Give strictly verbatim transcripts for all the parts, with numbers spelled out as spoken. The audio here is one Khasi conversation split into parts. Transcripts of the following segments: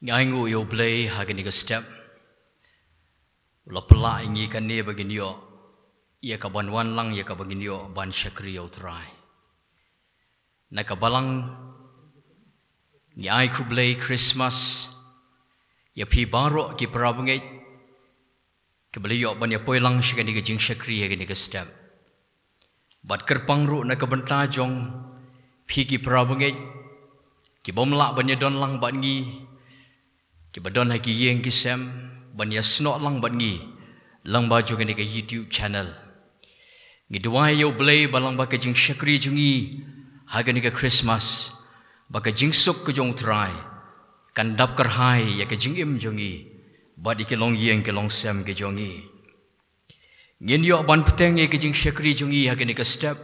Ngi ainguh ïa U Blei ha kane ka step. U la pynlah ïa ngi kane ba ngin ïoh ïa ka ban wan lang, ïa ka ba ngin ïoh ban shakri ïa U Trai. Na ka balang ngi ai khublei Christmas ïa phi baroh ki para bangeit kiba la ïoh ban ïa poi lang sha kane ka jingshakri ha kane ka step. Bad kyrpang ruh na ka bynta jong phi ki para bangeit kibym lah ban ïa don lang bad ngi, kiba don ha ki ïing ki sem ban ïa snoh lang bad ngi lyngba jong kane ka YouTube channel. Ngi duwai ïa U Blei ba lyngba ka jingshakri jong ngi ha kane ka Christmas, ba ka jingsuk ka jong U Trai kan dap kyrhai ïa ka jingim jong ngi bad ïa ki longïing ki longsem ki jong ngi. Ngin ïoh ban bteng ïa ka jingshakri jong ngi ha kane ka step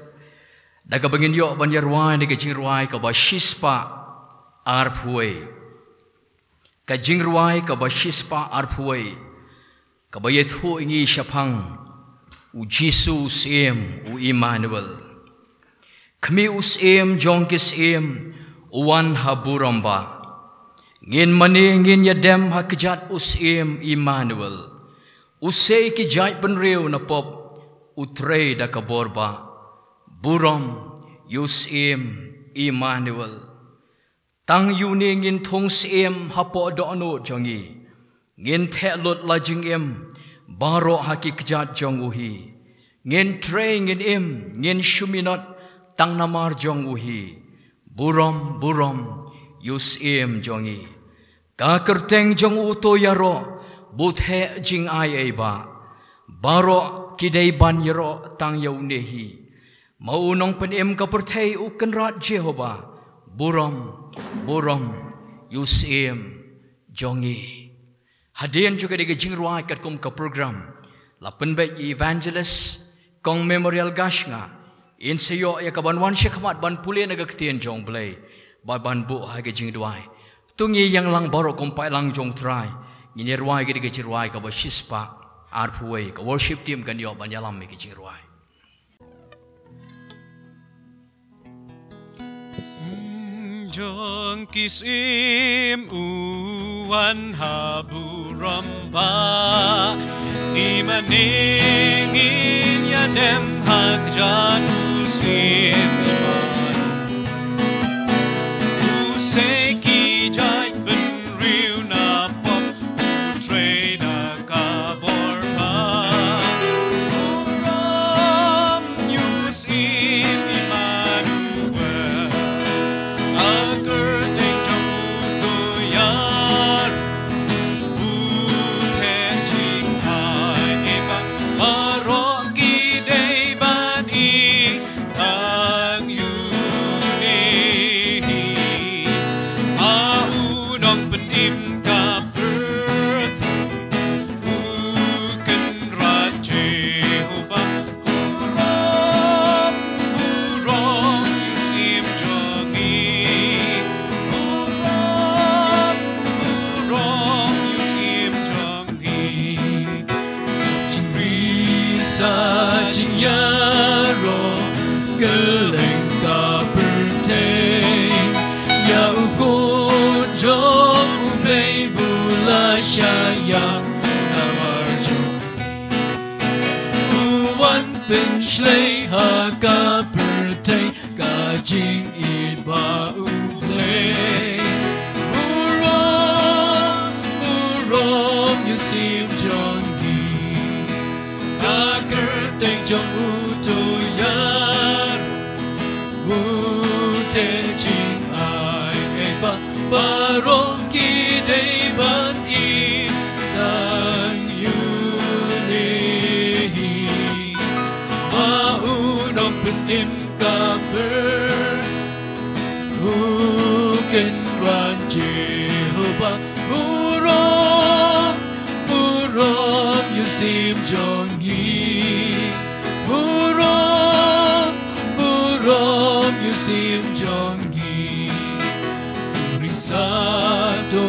da kaba ngin ïoh ban ïa rwai na ka jingrwai kaba shispah arphew wei. Ka jingrwai kaba shispah arphew wei, kaba ïathuh ïa ngi shaphang U Jisu U Syiem, U Immanuel. Khmih, U Syiem jong ki syiem u wan ha burom bah. Ngin mane ngin ïa dem ha kjat U Syiem Immanuel. U sei ki jaitbynriew na pop, u trei da ka bor bah. Burom ïa U Syiem Immanuel. Tang ïa une ngin thung syiem hapoh dohnud jong ngi. Ngin theh lut la jingim baroh ha ki kjat jong u hi. Ngin trei ngin im, ngin shu minot tang namar jong u hi. Burom, burom ïa U Syiem jong ngi. Ka kyrteng jong u to ïaroh, bud heh jingai ei bah. Baroh ki dei ban ïaroh tang ïa une hi. Ma u nongpynim ka pyrthei, U Kynrad Jehobah. Burom, burom ïa U Syiem jong ngi. Hadien jong kane ka jingrwai katkum ka program, la pynbeit ïa Evangelist Kong Memorial Gashnga, in sa ïoh ïa ka ban wan shakhmat ban pule na ka ktien jong U Blei bad ban buh ha ka jingduwai. To ngin ïeng lang baroh kum paidlang jong U Trai, ngin ïa rwai kane ka jingrwai kaba shispah arphew wei. Ka worship team kan ïoh ban ïalam ïa ka jingrwai. Jong ki syiem u wan ha burom bah, i mane ngin ïa dem ha kjat U Syiem Immanuel. U sei ki jaitbynriew na pop, u trei da ka bor bah. Burom ïa U Syiem Immanuel. A kyrteng jong u to ïaroh, bud heh jingai ei bah. Baroh ki dei ban ïeit tang ïa une hi. A u nongpynim ka pyrthei, U Kynrad Jehobah. Burom, burom ïa U Syiem jong ngi. Burom, burom ïa U Syiem jong ngi. Sa jingri, sa jingïaroh, kylleng ka pyrthei. Ïa u khun jong U Blei, bun la shah ïap namar jong ngi. U wan pynshlei ha ka pyrthei, ka jingïeit ba U Blei. Burom, burom ïa U Syiem jong ngi. Ka kyrteng jong u to ïaroh, bud heh jingai ei bah. Baroh ki dei ban ïeit tang ïa une hi. Ma u nongpynim ka pyrthei, U Kynrad Jehobah. Burom, burom ïa U Syiem jong ngi. Burom, burom ïa U Syiem jong ngi. Risa to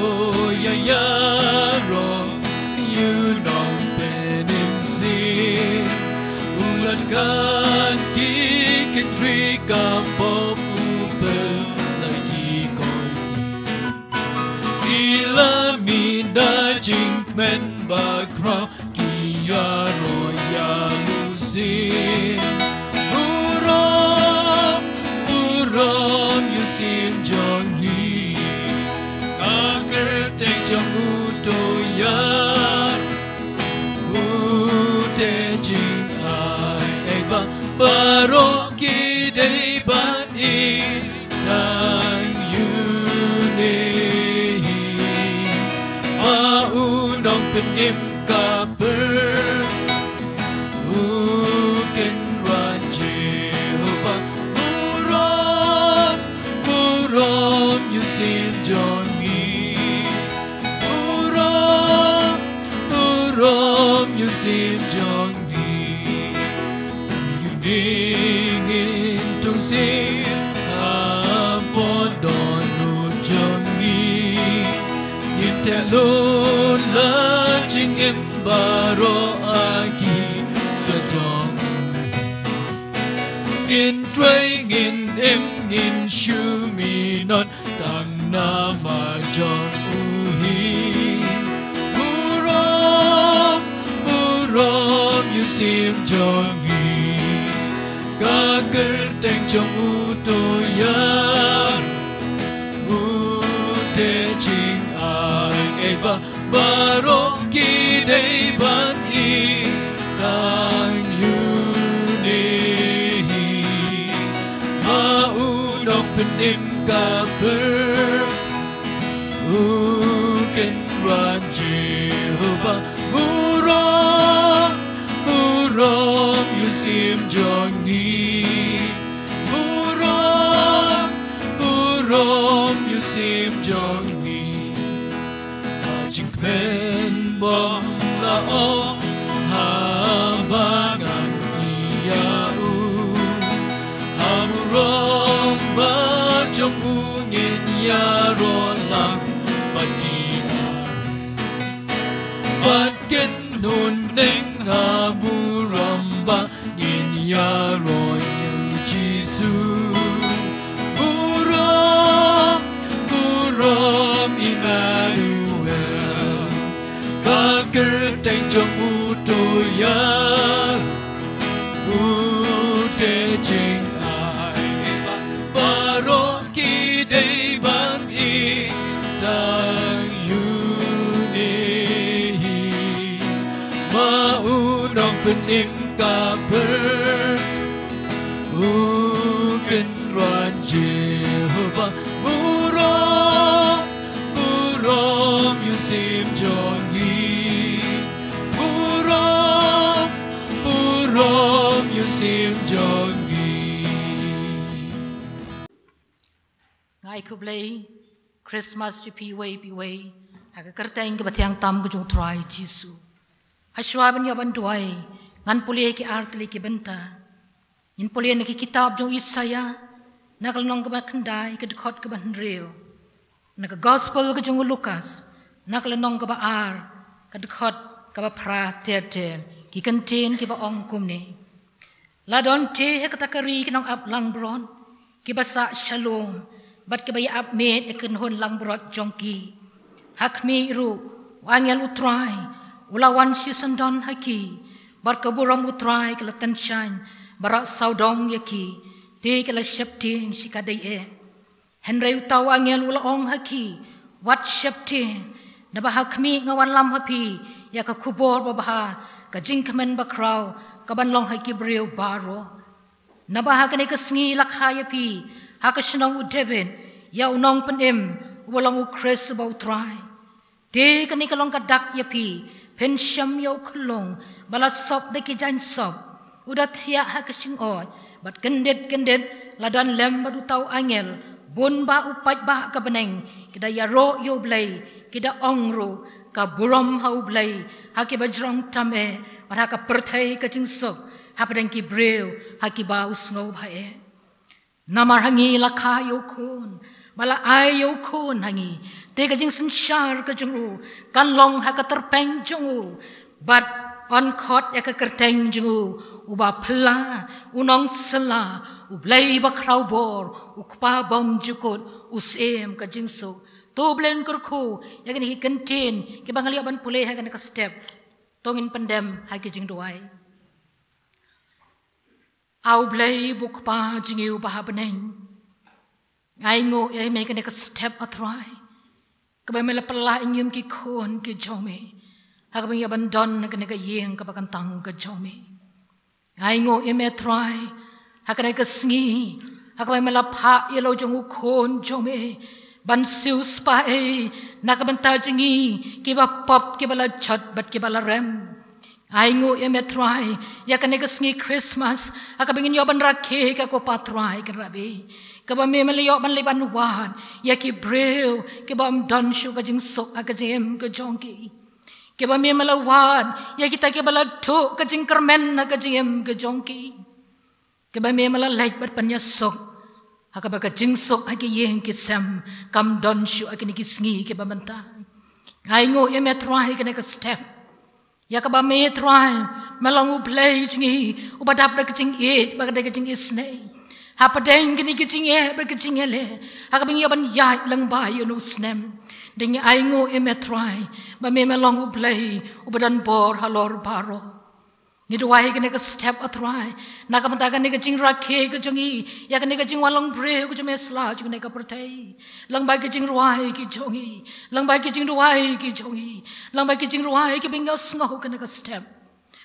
ïa ïaroh ïa u nongpynim syiem. U lad kan ki kynthei ka pop, u pynlait ki kong. I la Kmen bakhraw ki ïaroh ïa u Syiem. Burom, burom ïa u Syiem jong ngi. Ka kyrteng jong u to ïar. U te jingai ba baroh ki dei ban i tang ïa une hi. Ma u nongpynim ka pyrthei. U Kynrad Jehobah. Burom, burom ïa u Syiem jong ngi. Burom, burom ïa u Syiem jong ngi. Ïa une ngin tung sien hapoh dohnud jong ngi. Ngin teh lut la jingim baroh ha ki jaka jong u. Ngin trei, ngin im, ngin shu minot tang namar jong u hi. Burom, burom ïa u Syiem jong ngi. Ka kyrteng jong u to ïar. U te jingai ba baroh ki dei ban i tang ïa une hi. Ma u nongpynim ka pyrthei. U Kynrad Jehobah. Burom, burom ïa u Syiem jong ngi. Burom, burom ïa u Syiem jong ngi. Ka jingkmen bym lah ong haba ngan ïa u. Ha burom ba jong u ngin ïaroh lang bad ki. Bad kynhun neng ha burom ba ngin ïaroh ïa u Jisu. Burom, burom Emmanuel. Ka kyrteng jong u to ïar. U te jingai ba baroh ki dei ban i tang ïa une hi. Ma u nongpynim ka pyrthei. U Kynrad Jehobah. Burom, burom ïa u Syiem jong ngi. Burom, burom ïa u Syiem jong ngi. Nga ai khublei Christmas ïa phi iwei pa iwei ha ka kyrteng kaba thiang tam ka jong u Trai Jisu. Hashwa ban ïa ban duwai, ngan pule ki ar tylli ki bynta. Ngin pule na ki kitab jong u Isaïah, na ka lynnong kaba khyndai, ka dkhot kaba hynriew. Na ka Gospel ka jong u Lukas, na ka lynnong kaba ar, ka dkhot kaba phra ter ter. Ki kyntien kiba ong kumne. La don te ha kata ka ri ki nongap langbrot, kiba sah shalom, bad kiba ïa ap miet ïa ki kynhun langbrot jong ki. Ha khmih ruh, u angel u Trai u la wan shisyndon ha ki, bad ka burom u Trai ka la tyngshaiñ baroh sawdong ïa ki. Te ki la sheptieng shikatdei eh. Hynrei uta u angel u la ong ha ki, wat sheptieng, naba ha khmih nga wanlam ha phi ïa ka khubor babha, ka jingkmen bakhraw kaban long ha ki briew baroh. Naba ha kane ka sngi la kha ïa phi ha ka shnong u David ïa u nongpynim uba long u Khrist uba u Trai. Te kane ka long ka dak ïa phi, phin shem ïa u khyllung ba la sop da ki jaiñ sop, u da thiah ha ka shingoid. Bad kyndit kyndit la don lem bad uta u angel, bun bah u paidbah ka bneng ki da ïaroh ïa u Blei, ki da ong ruh, ka burom ha u Blei ha kiba jrong tam eh, bad ha ka pyrthei ka jingsuk hapdeng ki briew ha kiba u sngewbha eh. Namar ha ngi la kha ïa u khun, ba la ai ïa u khun ha ngi. Te ka jingsynshar ka jong u kan long ha ka tyrpeng jong u, bad yn khot ïa ka kyrteng jong u, uba phylla, u nongsylla, u Blei bakhraw bor, u Kpa bymjukut, u Syiem ka jingsuk. To Blei un kyrkhu ïa kine ki kyntien kiba nga la ïoh ban pule ha kane ka step. To ngin pyndem ha ki jingduwai. A U Blei, U Kpa jong ngi uba ha bneng, nga ainguh ïa me ha kane ka step, A Trai, kaba me la pynlah ïa ngi kum ki khun ki jong me, ha kaba ngi ïoh ban don ha kane ka ïing kaba kyntang ka jong me. Nga ainguh ïa me, Trai, ha kane ka sngi, ha kaba me la phah ïa la u jong u khun jong me ban siewspah ei na ka bynta jong ngi kiba pop, kiba la jot bad kiba la rem. Nga ainguh ïa me, Trai, ïa kane ka sngi Christmas, ha kaba ngin ïoh ban rakhe ïa ka, ko Pa Trai Kynrad, kaba me, me la ïoh ban leit ban wad ïa ki briew kiba ym don shuh ka jingsuk ha ka jingim ka jong ki. Kaba me, me la wad ïa kita kiba la duh ka jingkyrmen ha ka jingim ka jong ki. Kaba me, me la leit bad pynïasuk ha kaba ka jingsuk ha ki ïing ki sem kam don shuh ha kine ki sngi kiba mynta. Nga ainguh ïa me, Trai, ha kane ka step, ïa kaba me, Trai, me long U Blei jong ngi uba dap da ka jingïeit bad da ka jingisynei hapdeng kine ki jingeh bad ki jingïaleh, ha kaba ngi ïoh ban ïaid lyngba ïa une u snem. Te ngi ainguh ïa me, Trai, ba me, me long U Blei uba don bor halor baroh. Ngi duwai ha kane ka step, A Trai, na ka bynta kane ka jingrakhe ka jong ngi ïa kane ka jingwan long briew ka jong me sla jong kane ka pyrthei, lyngba ki jingrwai ki jong ngi, lyngba ki jingduwai ki jong ngi, lyngba ki jingrwai kiba ngi ïohsngew ha kane ka step.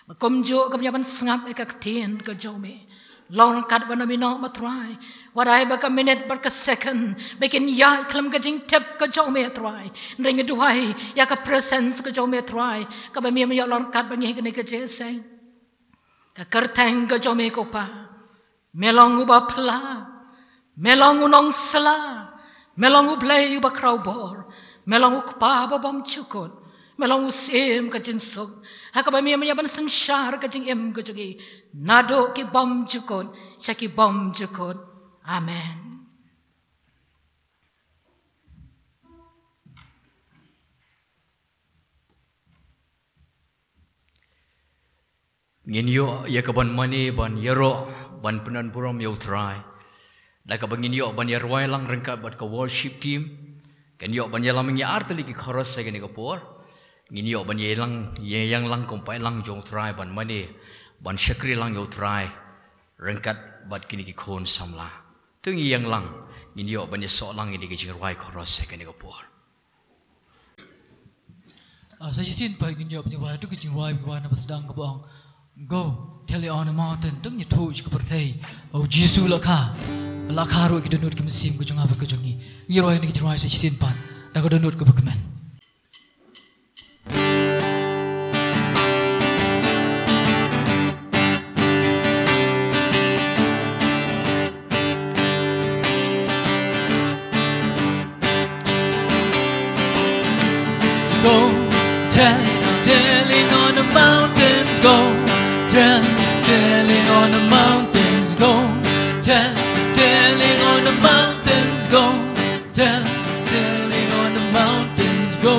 Bad kumjuh kaba ngi ïoh ban sngap ïa ka ktien ka jong me, long ryngkat bad ngi, A Trai. Wat ai ba ka minit bad ka second ba kin ïaid khlem ka jingtip ka jong me, A Trai, hynrei ngi duwai ïa ka presence ka jong me, A Trai, kaba me, me ïoh long ryngkat bad ngi ha kane ka jingïaseng. Ka kyrteng ka jong me, ko Pa, me long uba phylla, me long u nongsla, me long U Blei uba khraw bor, me long U Kpa ba bymjukut, me long u Syiem ka jingsuk, ha kaba me, me ïoh ban synshar ka jingim ka jong ngi naduh ki bymjukut sha ki bymjukut. Amen. Ngin ïoh ïa ka ban mane ban ïaroh ban pyndonburom ïa U Trai da kaba ngin ïoh ban ïarwai lang ryngkat bad ka worship team. Ngin ïoh ban ïalam ïa ngi ar tylli ki chorus ha kane ka por. Ngin ïoh ban ïalang, ïa ïang lang kum paidlang jong U Trai ban mane ban shakri lang ïa U Trai ryngkat bad kine ki khun samla. To ngin ïalang, ngin ïoh ban ïasoh lang ïa kine ki jingrwai chorus ha kane ka por. Ah, sa shisien pat ngin ïoh ban ïa wad ïa ka jingrwai ba wan na ba sdang kaba ong, "Go, tell it on the mountain." To ngin ïathuh sha ka pyrthei, "O Jisu la kha, la kha ruh ïa ki dohnud ki mynsiem ka jong nga bad ka jong ngi." Ngin ïa rwai ïa ka jingrwai sa shisien pat da ka dohnud kaba kmen. Go, tell, telling on the mountains, go, tell, telling on the mountains, go, tell, telling on the mountains, go, tell, telling on the mountains, go,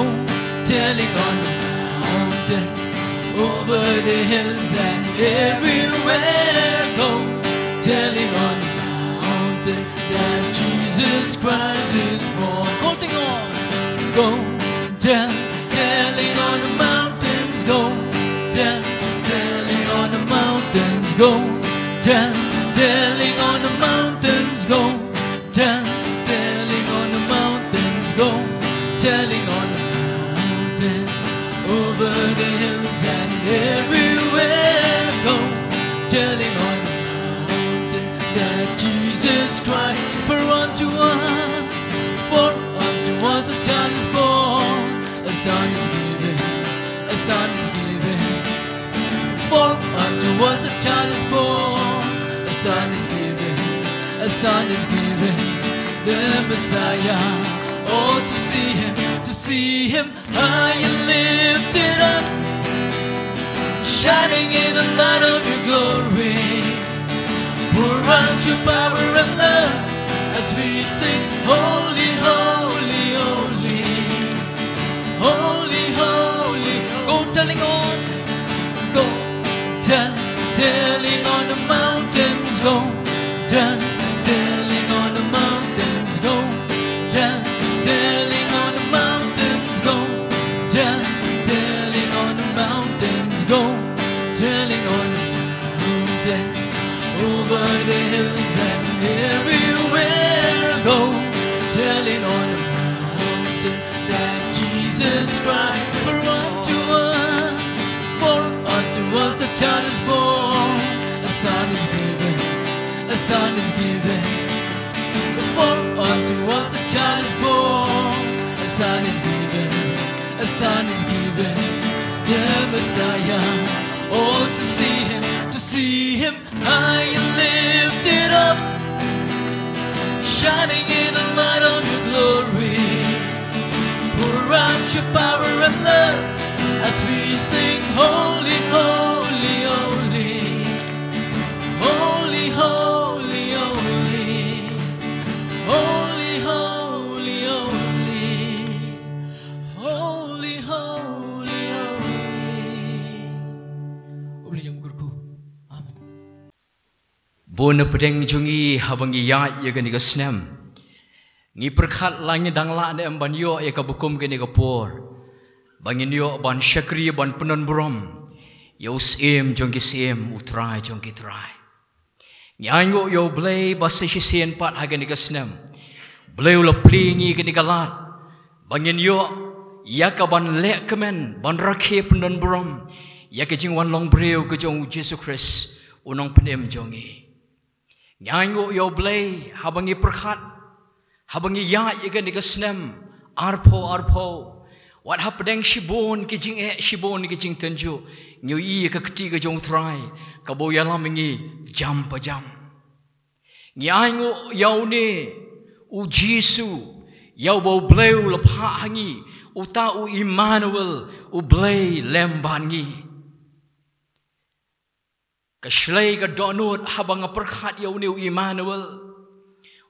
telling on the mountains, over the hills and everywhere, go, telling on the mountains that Jesus Christ is born. Go, tell, go, tell, telling on the mountains, go, tell, telling on the mountains, go, tell, telling on the mountains, go, tell, telling on the mountains, go, telling on the mountains, over the hills and everywhere, go, telling on the mountains that Jesus Christ. For unto us, for unto us a child is born, a son is given, a son is given. For unto us a child is born, a son is given, a son is given, the Messiah. Oh, to see him, to see him high and lifted up, shining in the light of your glory. Pour out your power and love as we sing, "Holy, holy, holy, holy, holy." Go, telling on, go, tell, telling on the mountains, go, tell, telling on the mountains, go, tell, telling Dwelling on a mountain that Jesus Christ. For unto us, for unto us a child is born, a son is given, a son is given. For unto us a child is born, a son is given, a son is given. The Messiah, all to see him, to see him high and lifted up, shining in the light of your glory. Pour out your power and love as we sing, Holy, holy, holy. Holy, holy, holy. Holy, holy, holy. Holy, holy, holy. U Blei un ïa kyrkhu. Amen. Bun na pdeng jong ngi haba ngi ïaid ïa kane ka snem, ngi pyrkhat la ngi dang lah ne em ban ïoh ïa kaba kum kane ka por ba ngin ïoh ban shakri ban pyndon burom ïa u Syiem jong ki syiem, u Trai jong ki trai. Ngi ainguh ïa u Blei ba sa shisien pat ha kane ka snem, Blei u la plie ngi kane ka lad ba ngin ïoh ïa ka ban leh kmen, ban rakhe pyndon burom ïa ka jingwan long briew ka jong u Jisu Khrist, u Nongpynim jong ngi. Ngi ainguh ïa u Blei haba ngi pyrkhat, haba ngi ïaid ïa kane ka snem arphew arphew, wat hapdeng shibun ki jingeh, shibun ki jingtynjuh, ngi ïohi ïa ka kti ka jong u Trai kaba u ïalam ïa ngi jam pa jam. Ngi ainguh ïa une u Jisu, ïa uba u Blei u la phah ha ngi, uta u Immanuel, u Blei lem bad ngi. Ka shlei ka dohnud haba nga pyrkhat ïa une u Immanuel,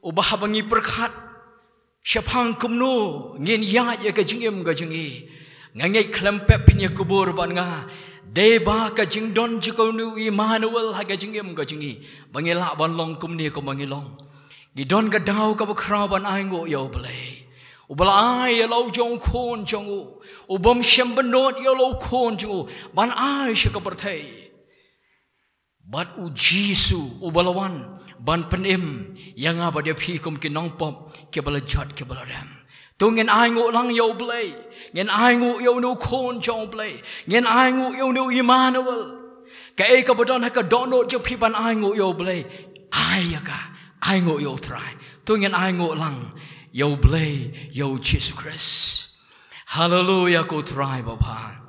uba haba ngi pyrkhat shaphang kumno ngin ïaid ïa ka jingim ka jong ngi. Nga ngeit khlem pep phin ïa kubur bad nga, dei ba ka jingdon jong une u Immanuel ha ka jingim ka jong ngi, ba ngi lah ban long kumne kumba ngi long. Ngi don ka daw kaba khraw ban ainguh ïa u Blei, uba la ai ïa la u jong u Khun jong u, u bym shym bynnud ïa la u Khun jong u ban ai sha ka pyrthei. Bad u Jisu uba la wan ban pynim ïa nga bad ïa phi kum ki nongpop kiba la jot kiba la rem. To ngin ainguh lang ïa u Blei, ngin ainguh ïa une u Khun jong u Blei, ngin ainguh ïa une u Immanuel. Kaei kaba don ha ka dohnud jong phi ban ainguh ïa u Blei, ai ïa ka, ainguh ïa u Trai. To ngin ainguh lang ïa u Blei, ïa u Jisu Khrist. Haleluia, ko Trai babha.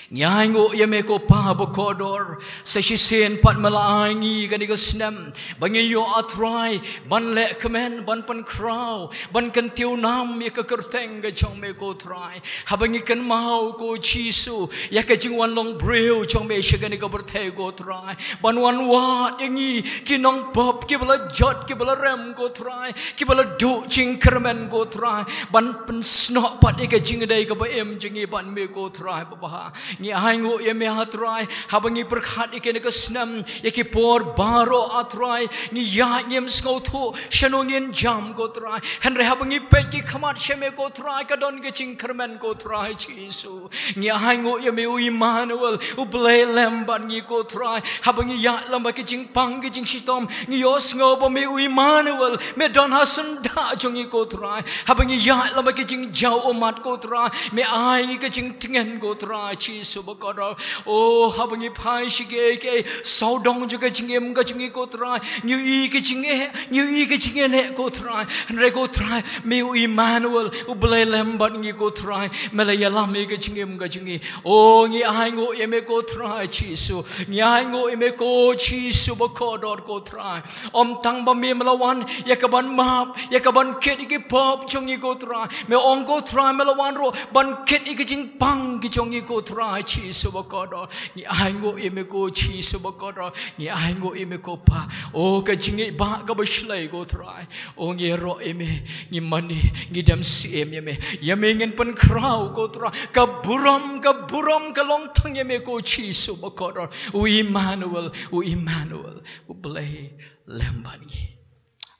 Ngi ainguh ïa me ko Pa bakordor, sa shisien pat me la ai ngi kane ka snem ba ngin ïoh, ah Trai, ban leh kmen, ban pynkhraw, ban kyntiew nam ïa ka kyrteng ka jong me ko Trai. Haba ngi kynmaw ko Jisu ïa ka jingwan long briew jong me sha kane ka pyrthei ko Trai, ban wan wad ïa ngi ki nongpop kiba la jot kiba la rem ko Trai, kiba la duh jingkyrmen ko Trai, ban pynsnoh pat ïa ka jingïadei kaba im jong ngi bad me ko Trai babha. Ngi ainguh ïa me, ah Trai, haba ngi pyrkhat ïa kane ka snem, ïa ki por baroh, ah Trai, ngi ïaid ngim sngewthuh shano ngin jam ko Trai. Hynrei haba ngi peit ki khmat sha me ko Trai, ka don ka jingkyrmen ko Trai Jisu. Ngi ainguh ïa me u Immanuel, u Blei lem bad ngi ko Trai. Haba ngi ïaid lem bad ki jingpang ki jingshitom, ngi ïohsngew ba me u Immanuel, me don ha syndah jong ngi ko Trai. Haba ngi ïaid lem bad ki jingjaw ummat ko Trai, me ai ngi ka jingtngen ko Trai Jisu bakordor. Oh, haba ngi phai sha kiei kiei sawdong jong ka jingim ka jong ngi ko Trai, ngi ïohi ka jingeh, ngi ïohi ka jingeh ko Trai. Hynrei ko Trai, me u Immanuel, u Blei lem bad ngi ko Trai, me la ïalam ïa ka jingim ka jong ngi. Oh, ngi ainguh ïa me ko Trai Jisu. Ngi ainguh ïa me ko Jisu bakordor ko Trai. Ym tang ba me me la wan ïa ka ban map, ïa ka ban kit ïa ki pop jong ngi ko Trai. Me ong ko Trai me la wan ruh ban kit ïa ki jingpang ki jong ngi ko Trai Jisu bakordor. Ngi ainguh ïa me ko Jisu bakordor. Ngi ainguh ïa me ko Pa. Oh, ka jingngeit ba kaba shlei ko Trai. Oh, ngi ïaroh ïa me, ngi mane, ngi dem siem ïa me. Ïa me ngin pynkhraw ko Trai. Ka burom, ka burom ka long tang ïa me ko Jisu bakordor. U Immanuel, u Immanuel, u Blei lem bad ngi.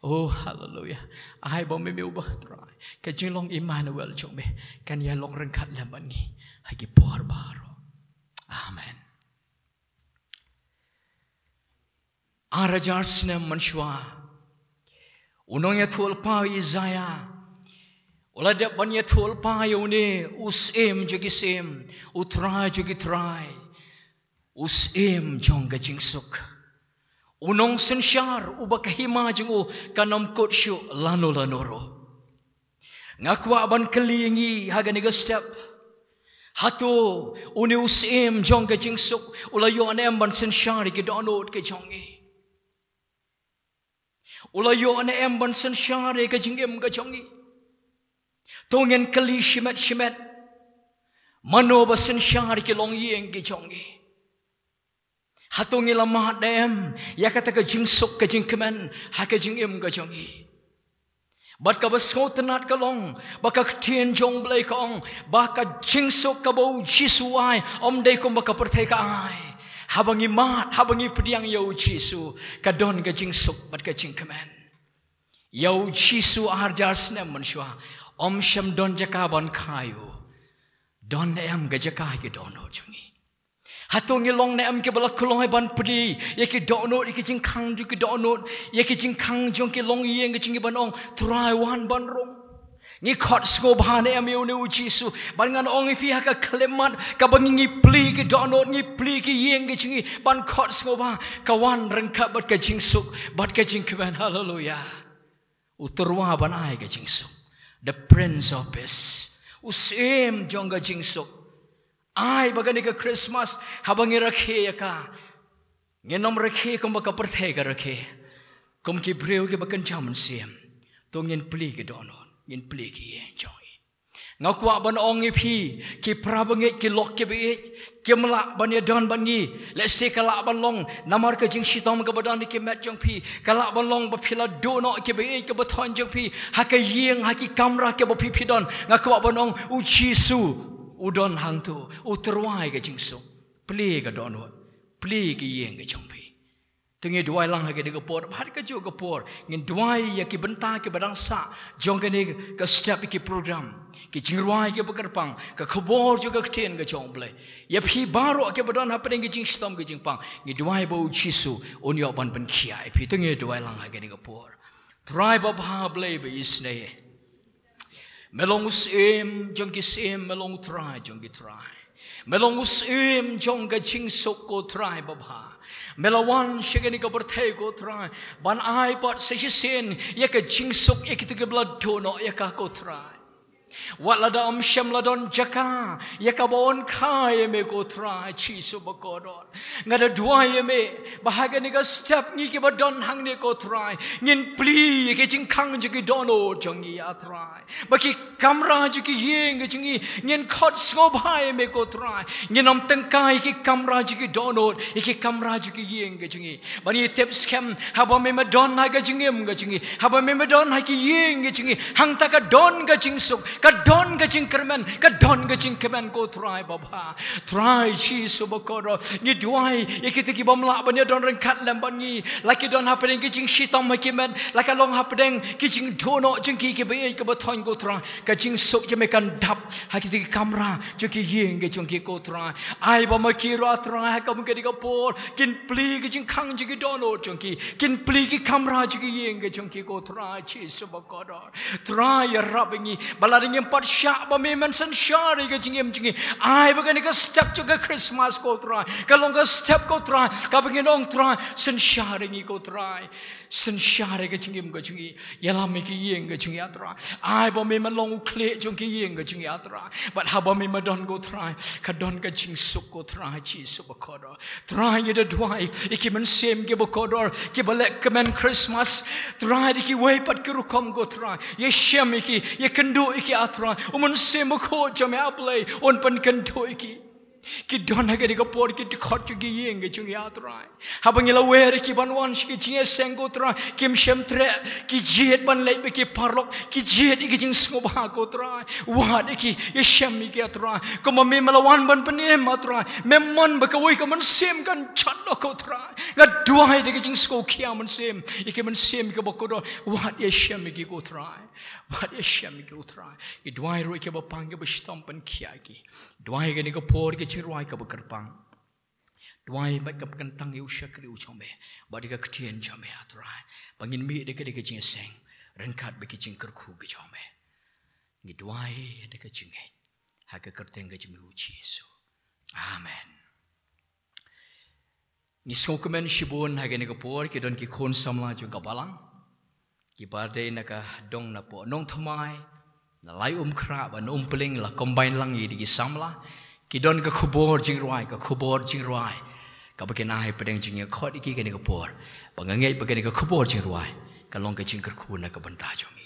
Oh, haleluia. Ai ba me me uba Trai, ka jinglong Immanuel jong me kan ïa long ryngkat lem bad ngi ha ki por baroh. Amen. Ar hajar snem mynshuwa, U nongïathuhlypa u Isaiah u la dep ban ïathuhlypa ïa une u Syiem jong ki syiem, u Trai jong ki trai, u Syiem jong ka jingsuk, u nongsynshar uba ka hima jong u kan ym kut shuh lano lano ruh. Nga kwah ban kylli ïa ngi ha kane ka step, hato une u Syiem jong ka jingsuk u la ïoh ne em ban synshar ïa ki dohnud ki jong ngi? U la ïoh ne em ban synshar ïa ka jingim ka jong ngi? To ngin kylli shimet shimet, mano ba synshar ïa ki longïing ki jong ngi? Hato ngi la mad ne em ïa kata ka jingsuk ka jingkmen ha ka jingim ka jong ngi? Bad kaba sngewtynnat ka long ba ka ktien jong U Blei ka ong ba ka jingsuk kaba U Jisu u ai ym dei kumba ka pyrthei ka ai. Haba ngi mad, haba ngi pdiang ïa U Jisu, ka don ka jingsuk bad ka jingkmen. Ïa U Jisu ar hajar snem mynshuwa ym shym don jaka ban kha ïa u. Don ne em ka jaka ha ki dohnud jong ngi? Hato ngi long ne em kiba la kloi ban plie ïa ki dohnud, ïa ki jingkhang jong ki dohnud, ïa ki jingkhang jong ki longïing ki jong ngi ban ong, Trai, wan ban rung? Ngi khot sngewbha ne em ïa une U Jisu? Bad ngan ong ïa phi, ha ka khyllipmat kaba ngi, ngi plie ki dohnud, ngi plie ki ïing ki jong ngi ban khot sngewbha, ka wan ryngkat bad ka jingsuk bad ka jingkmen. Haleluya. U tyrwa ban ai ka jingsuk, the Prince of Peace, u Syiem jong ka jingsuk. Ai ba kane ka Christmas, haba ngi rakhe ïa ka, ngin ym rakhe kumba ka pyrthei ka rakhe, kum ki briew kiba kynja mynsiem. To ngin plie ki dohnud, ngin plie ki ïing jong ngi. Nga kwah ban ong ïa phi, ki para bangeit, ki lok kiba ïeit, kim lah ban ïadon bad ngi. Lehse ka lah ban long namar ka jingshitom kaba don ha ki met jong phi, ka lah ban long ba phi la duh noh kiba ïeit kiba thoiñ jong phi ha ka ïing, ha ki kamra kiba phi, phi don. Nga kwah ban ong, U Jisu u don hangto, u tyrwa ïa ka jingsuk. Plie ka dohnud, plie ka ïing ka jong phi. To ngi duwai lang ha kane ka por, bad ha kajuh ka por ngin duwai ïa ki bynta kiba dang sah jong kane ka step ïa ki program, ki jingrwai kiba kyrpang, ka khubor jong ka ktien ka jong U Blei. Ïa phi baroh kiba don hapdeng ki jingshitom ki jingpang, ngi duwai ba U Jisu un ïoh ban pynkhiah ïa phi. To ngi duwai lang ha kane ka por. Trai babha, Blei ba isynei, me long u Syiem jong ki syiem, me long u Trai jong ki trai. Me long u Syiem jong ka jingsuk, ko Trai babha. Me la wan sha kane ka pyrthei, ko Trai, ban ai pat sa shisien ïa ka jingsuk ïa kito kiba la duh noh ïa ka, ko Trai. Wat lada ym shym la don jaka ïa kaba yn kha ïa me, ko Trai Jisu bakordor, nga da duwai ïa me ba ha kane ka step ngi kiba don hangne, ko Trai, ngin plie ïa ki jingkhang jong ki dohnud jong ngi, A Trai. Ba ki kamra jong ki ïing ki jong ngi, ngin khot sngewbha ïa me, ko Trai. Ngin ym tyngkai ïa ki kamra jong ki dohnud, ïa ki kamra jong ki ïing ki jong ngi. Ba ngi tip skhem, haba me, me don ha ka jingim ka jong ngi, haba me, me don ha ki ïing ki jong ngi, hangta ka don ka jingsuk, ka don ka jingkyrmen, ka don ka jingkmen, ko Trai babha. Trai Jisu bakordor, ngi duwai ïa kito ki bym lah ban ïadon ryngkat lem bad ngi, la ki don hapdeng ki jingshitom ha ki met, la ka long hapdeng ki jingduh noh jong ki kiba ïeit kiba thoiñ, ko Trai. Ka jingsuk jong me kan dap ha kito ki kamra jong ki ïing ki jong ki, ko Trai. Ai ba ma ki ruh, A Trai, ha ka bynta kane ka por kin plie ki jingkhang jong ki dohnud jong ki, kin plie ki kamra jong ki ïing ki jong ki, ko Trai Jisu bakordor. Trai, ïarap ïa ngi ba lada ngim pat shah, ba me, men synshar ïa ka jingim jong ngi. Ai ba kane ka step jong ka Christmas, ko Trai, ka long ka step, ko Trai, kaba ngin ong, Trai, synshar ïa ngi, ko Trai. Synshar ïa ka jingim ka jong ngi. Ïalam ïa ki ïing ka jong ngi, A Trai. Ai ba me, men long u khlieh jong ki ïing ka jong ngi, A Trai. Bad haba me, me don, ko Trai, ka don ka jingsuk, ko Trai Jisu bakordor. Trai, ngi da duwai ïa ki mynsiem kiba kordor, kiba leh kmen Christmas. Trai, da kiwei pat ki rukom, ko Trai, ïashem ïa ki, ïakynduh ïa ki, A Trai. U Mynsiem Bakhuid jong me, A Blei, un pynkynduh ïa ki. Ki don ha kane ka por ki dkhot jong ki ïing ki jong ngi, A Trai. Haba ngi la wer ïa ki ban wan sha ki jingïaseng, ko Trai, kim shym treh, ki jied ban leit bad ki paralok, ki jied ïa ki jingsngewbha, ko Trai. Wad ïa ki, ïashem ïa ki, A Trai. Kumba me, me la wan ban pynim, A Trai, mem mon ba kawei ka mynsiem kan jot noh, ko Trai. Nga duwai da ka jingsngewkhia mynsiem ïa ki mynsiem kiba kordor, wad ïashem ïa ki, ko Trai. Wad ïashem ïa ki, ko Trai. Ngi duwai ruh ïa kiba pang, kiba shitom, pynkhiah ïa ki. Duwai kane ka por ïa ka jingrwai kaba kyrpang. Duwai bad ka kyntang ïa u shakri u jong me bad ïa ka ktien jong me, A Trai, ba ngin mih da kane ka jingïaseng ryngkat bad ki jingkyrkhu ki jong me. Ngi duwai da ka jingngeit ha ka kyrteng ka jong me u Jisu. Amen. Ngi sngewkmen shibun ha kane ka por ki don ki khun samla jong ka balang kiba dei na ka dong na poh Nongthymmai, na Laitumkhrah bad na Umpling, la combine lang ïa ki samla. Ki don ka khubor jingrwai, ka khubor jingrwai kaba kin ai pdeng jingïakhot ïa ki kane ka por. Ba nga ngeit ba kane ka khubor jingrwai ka long ka jingkyrkhu na ka bynta jong ngi.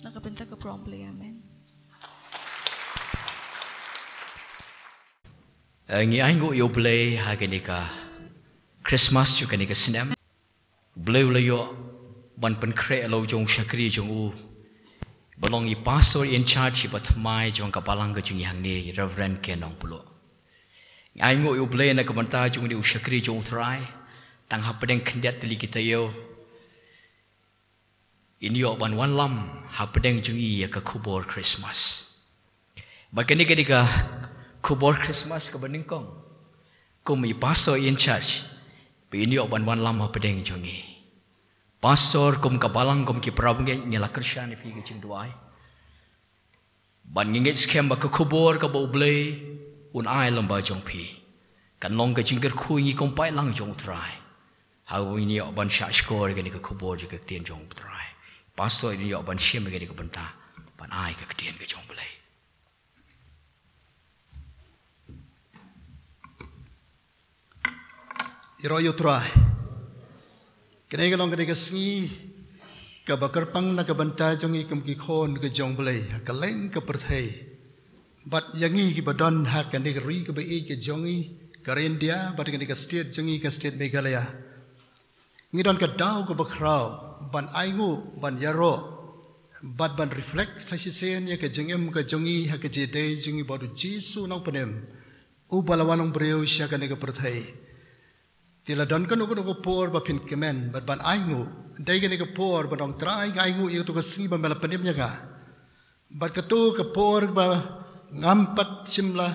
Na ka bynta ka burom Blei, amen. Eh, ngi ainguh ïa U Blei ha kane ka Christmas jong kane ka snem. U Blei u la ïoh ban pynkhreh ïa la u jong u shakri jong u ba long i pastor in charge, i ba thymmai jong ka balang ka jong ngi hangne, Reverend K Nongpluh. Ngi ainguh ïa U Blei na ka bynta jong une u shakri jong U Trai. Tang hapdeng khyndiat tylli ki taïew, in ïoh ban wanlam hapdeng jong i ïa ka khubor Christmas. Ba kane ka dei ka khubor Christmas kaba nyngkong kum i pastor in charge ba in ïoh ban wanlam hapdeng jong i. Pastor, kum ka balang, kum ki parabangeit, ngi la kyrshan ïa phi ka jingduwai ban ngi ngeit skhem ba ka khubor kaba U Blei un ai lyngba jong phi kan long ka jingkyrkhu ïa ngi kum paidlang jong U Trai. Haba ngin ïoh ban shah shkor ïa kane ka khubor jong ka ktien jong U Trai, pastor in ïoh ban shim ïa kane ka bynta ban ai ka ktien ka jong U Blei. Ïaroh ïa U Trai. Kane ka long kane ka sngi kaba kyrpang na ka bynta jong ngi kum ki khun ka jong U Blei ha kylleng ka pyrthei. Bad ïa ngi kiba don ha kane ka ri kaba ïeit ka jong ngi, ka ri India, bad kane ka state jong ngi, ka state Meghalaya. Ngi don ka daw kaba khraw ban ainguh, ban ïaroh, bad ban reflect sa shisien ïa ka jingim ka jong ngi ha ka jingïadei jong ngi bad U Jisu Nongpynim, uba la wan long briew sha kane ka pyrthei. Te la don kano kano ka por ba phin kmen bad ban ainguh. Dei kane ka por ba nong Trai, nga ainguh ïa kato ka sngi ba me la pynim ïa nga. Bad kato ka por ba ngam pat shym la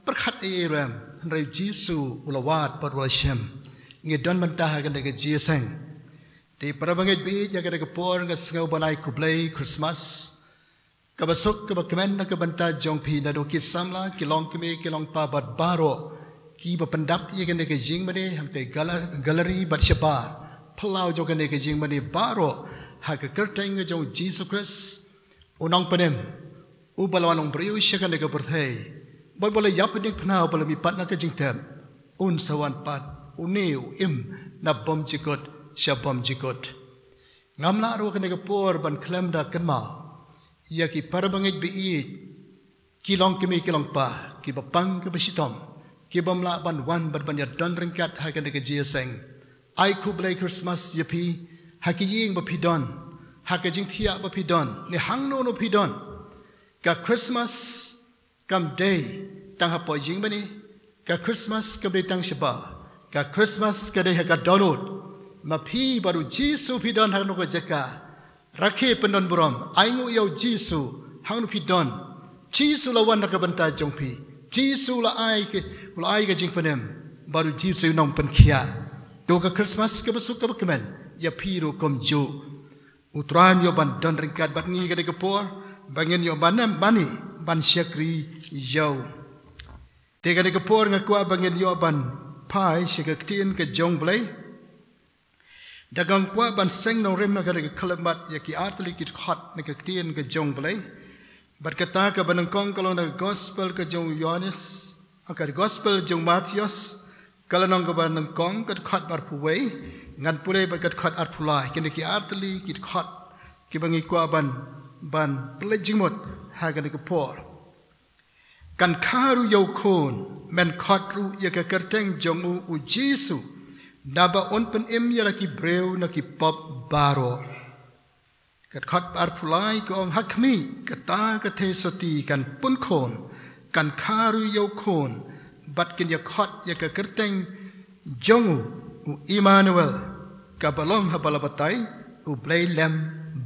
pyrkhat ei ei ruh em, hynrei U Jisu u la wad bad u la shem. Ngi don mynta ha kane ka jingïaseng. Te parabangeit ba ïeit, ïa kane ka por nga sngew ban ai khublei Christmas kaba suk kaba kmen na ka bynta jong phi, naduh ki samla, ki longkmie, ki longpa bad baroh kiba pyndap ïa kane ka jingmane hangtei gala-, gallery bad shabar phyllaw jong kane ka jingmane baroh, ha ka kyrteng ka jong U Jisu Khrist, U Nongpynim, uba la wan long briew sha kane ka pyrthei, bad uba la ïap bad pynïap, uba la mihpat na ka jingtep, un sa wan pat, une u im na bymjukut sha bymjukut. Ngam lah ruh kane ka por ban khlem da kynmaw ïa ki parabangeit ba ïeit, ki longkmie ki longpa, kiba pang kiba shitom, kibym lah ban wan bad ban ïadon ryngkat ha kane ka jingïaseng. Ai khublei Christmas ïa phi, ha ki ïing ba phi don, ha ka jingthiah ba phi don, ne hangno hangno phi don. Ka Christmas kam dei tang hapoh jingmane, ka Christmas kam dei tang shabar, ka Christmas ka dei ha ka dohnud. Ma phi bad U Jisu phi don hangno ka jaka, rakhe pyndonburom, ainguh ïa U Jisu hangno phi don. Jisu la wan na ka bynta jong phi. Jisu u la ai ka, u la ai ka jingpynim. Bad U Jisu u nongpynkhiah. To ka Christmas kaba suk kaba kmen ïa phi ruh kumjuh. U Trai un ïoh ban don ryngkat bad ngi kane ka por ba ngin ïoh ban, ban, ban shakri ïa u. Te kane ka por nga kwah ba ngin ïoh ban phai sha ka ktien ka jong U Blei. Da kong kwah ban seng nongrim ha kane ka khyllipmat ïa ki artylli ki dkhot na ka ktien ka jong U Blei. Bad kata kaba nyngkong ka long na ka gospel ka jong u Ïohannes, ka gospel jong u Mathaios, ka lynnong kaba nyngkong, ka dkhot ba arphew wei, ngan pule bad ka dkhot arphew lai, kine ki artylli ki dkhot kiba ngi kwah ban, ban pynleit jingmut ha kane ka por. Kan kha ruh ïa u Khun, men khot ruh ïa ka kyrteng jong u, U Jisu, naba un pynim ïa la ki briew na ki pop baroh. Ka dkhot ba arphew lai ka ong, ha khmih, kata ka theisotti kan pun khun, kan kha ruh ïa u Khun, bad kin ïa khot ïa ka kyrteng jong u, U Immanuel, kaba long ha ba la batai, U Blei lem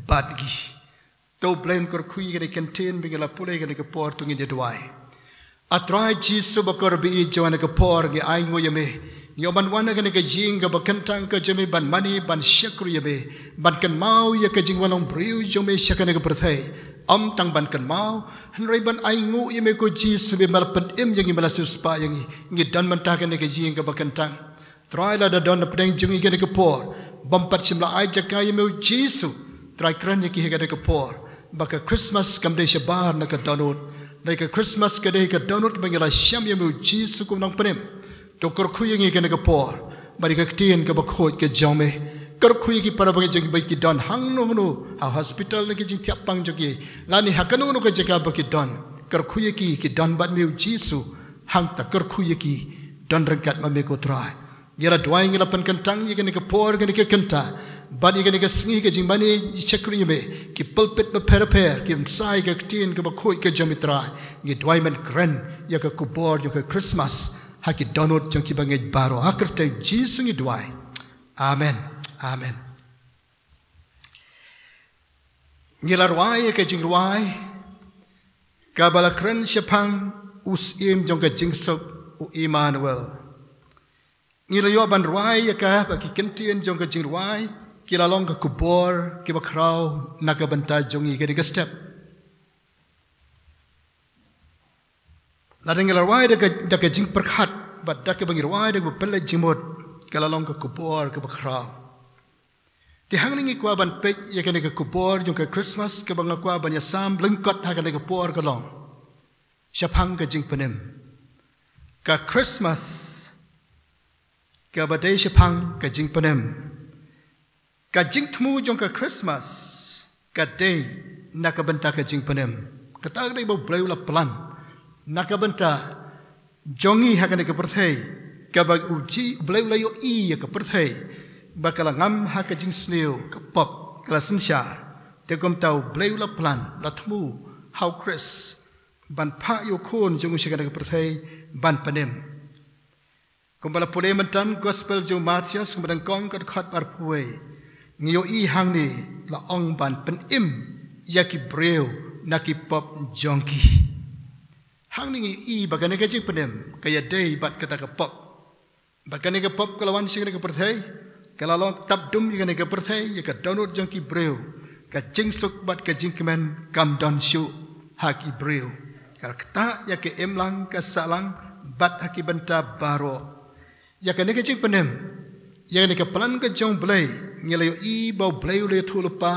bad ngi. To U Blei un kyrkhu ïa kane ka ktien ba ngi la pule kane ka por, to ngin ïa duwai. A Trai Jisu bakordor ba ïeit, jong kane ka por ngi ainguh ïa me. Ngi ïoh ban wan ha kane ka ïing kaba kyntang ka jong me ban mane ban shakri ïa me, ban kynmaw ïa ka jingwan long briew jong me sha kane ka pyrthei. Ym tang ban kynmaw, hynrei ban ainguh ïa me ko Jisu, ba me la pynim ïa ngi, me la siewspah ïa ngi. Ngi don mynta ha kane ka ïing kaba kyntang. Trai, lada don na pdeng jong ngi kane ka por bym pat shym la ai jaka ïa me U Jisu, Trai kren ïa ki ha kane ka por, ba ka Christmas kam dei shabar na ka dohnud. Dei ka Christmas ka dei ka dohnud kaba ngi la shem ïa me U Jisu kum u nongpynim. To kyrkhu ïa ngi kane ka por, bad ïa ka ktien kaba khuid ka jong me. Kyrkhu ïa ki para bangeit jong ngi ba ki don hangno hangno, ha hospital ne ki jingthiah pang jong ki, lane ha kano kano ka jaka ba ki don. Kyrkhu ïa ki, ki don bad me U Jisu. Hangta kyrkhu ïa ki, don ryngkat ma me ko Trai. Ngi la duwai, ngi la pynkyntang ïa kane ka por, kane ka kynta, bad ïa kane ka sngi ka jingmane ïa shakri ïa me, ki pulpit bapher bapher kim sa ïa ka ktien kaba khuid ka jong me Trai. Ngi duwai men kren ïa ka khubor jong ka Christmas ha ki dohnud jong ki bangeit baroh. Ha ka kyrteng Jisu ngi duwai. Amen. Amen. Ngi la rwai ïa ka jingrwai kaba la kren shaphang u Syiem jong ka jingsuk, u Immanuel. Ngi la ïoh ban rwai ïa ka ba ki kyntien jong ka jingrwai ki la long ka khubor kiba khraw na ka bynta jong ngi ha kane ka step. Lada ngi la rwai da ka, da ka jingpyrkhat bad da kaba ngi rwai da kaba pynleit jingmut, ka la long ka khubor kaba khraw. Te hangne ngi kwah ban peit ïa kane ka khubor jong ka Christmas kaba nga kwah ban ïasam lyngkot ha kane ka por ka long shaphang ka jingpynim. Ka Christmas kaba dei shaphang ka jingpynim. Ka jingthmu jong ka Christmas ka dei na ka bynta ka jingpynim. Kata ka dei ba U Blei u la plan na ka bynta jong ngi ha kane ka pyrthei, kaba u Blei u la ïohi ïa ka pyrthei ba ka la ngam ha ka jingsniew, ka pop ka la synshar. Te kumta U Blei u la plan, la thmu ha U Khrist ban phah ïa u Khun jong u sha kane ka pyrthei ban pynim. Kumba la pule mynta Gospel jong u Mathaios, kumba nyngkong ka dkhot ba arphew wei, ngi ïohi hangne la ong ban pynim ïa ki briew na ki pop jong ki. Hangne ngi ïohi ba kane ka jingpynim ka ïadei bad kata ka pop. Ba kane ka pop ka la wan sha kane ka pyrthei, ka la long tap dum ïa kane ka pyrthei, ïa ka dohnud jong ki briew. Ka jingsuk bad ka jingkmen kam don shuh ha ki briew. Ka la ktah ïa ka imlang ka sahlang bad ha ki bynta baroh. Ïa kane ka jingpynim, ïa kane ka plan ka jong U Blei, ngi la ïohi ba U Blei u la ïathuh lypa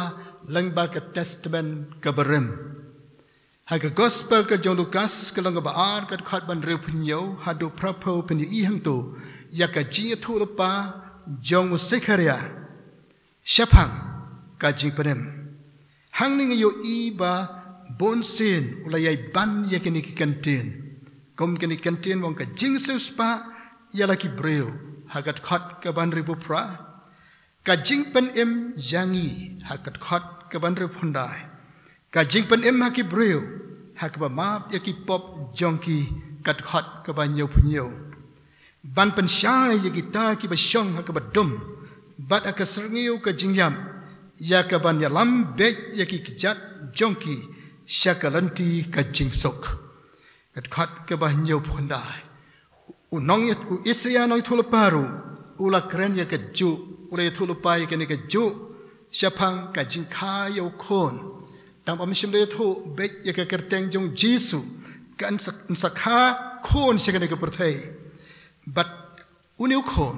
lyngba ka Testament kaba rim. Ha ka Gospel ka jong u Lukas ka lynnong kaba ar ka dkhot ba hynriewphew hynñiew haduh phraphew phin ïohi hangto ïa ka jingïathuh lypa jong u Sekhariah shaphang ka jingpynim. Hangne ngi ïohi ba bunsien u la ïai ban ïa kine ki kyntien. Kum kine ki kyntien ba ong ka jingsiewspah ïa la ki briew ha ka dkhot kaba hynriewphew phra. Ka jingpynim ïa ngi ha ka dkhot kaba hynriewphew khyndai. Ka jingpynim ha ki briew ha kaba map ïa ki pop jong ki, ka dkhot kaba hynñiewphew hynñiew. Ban pynshai ïa kita kiba shong ha kaba dum bad ha ka syrngiew ka jingïap, ïa kaban ïalam beit ïa ki kjat jong ki sha ka lynti ka jingsuk. Ka dkhot kaba hynñiewphew khyndai. U nong ïa, u Isaïah nongïathuhlypa ruh u la kren ïa kajuh, u la ïathuhlypa ïa kane kajuh shaphang ka jingkha ïa u Khun. Tang ba ym shym la ïathuh beit ïa ka kyrteng jong u Jisu, kan sa, kan sa kha Khun sha kane ka pyrthei. Bad une u Khun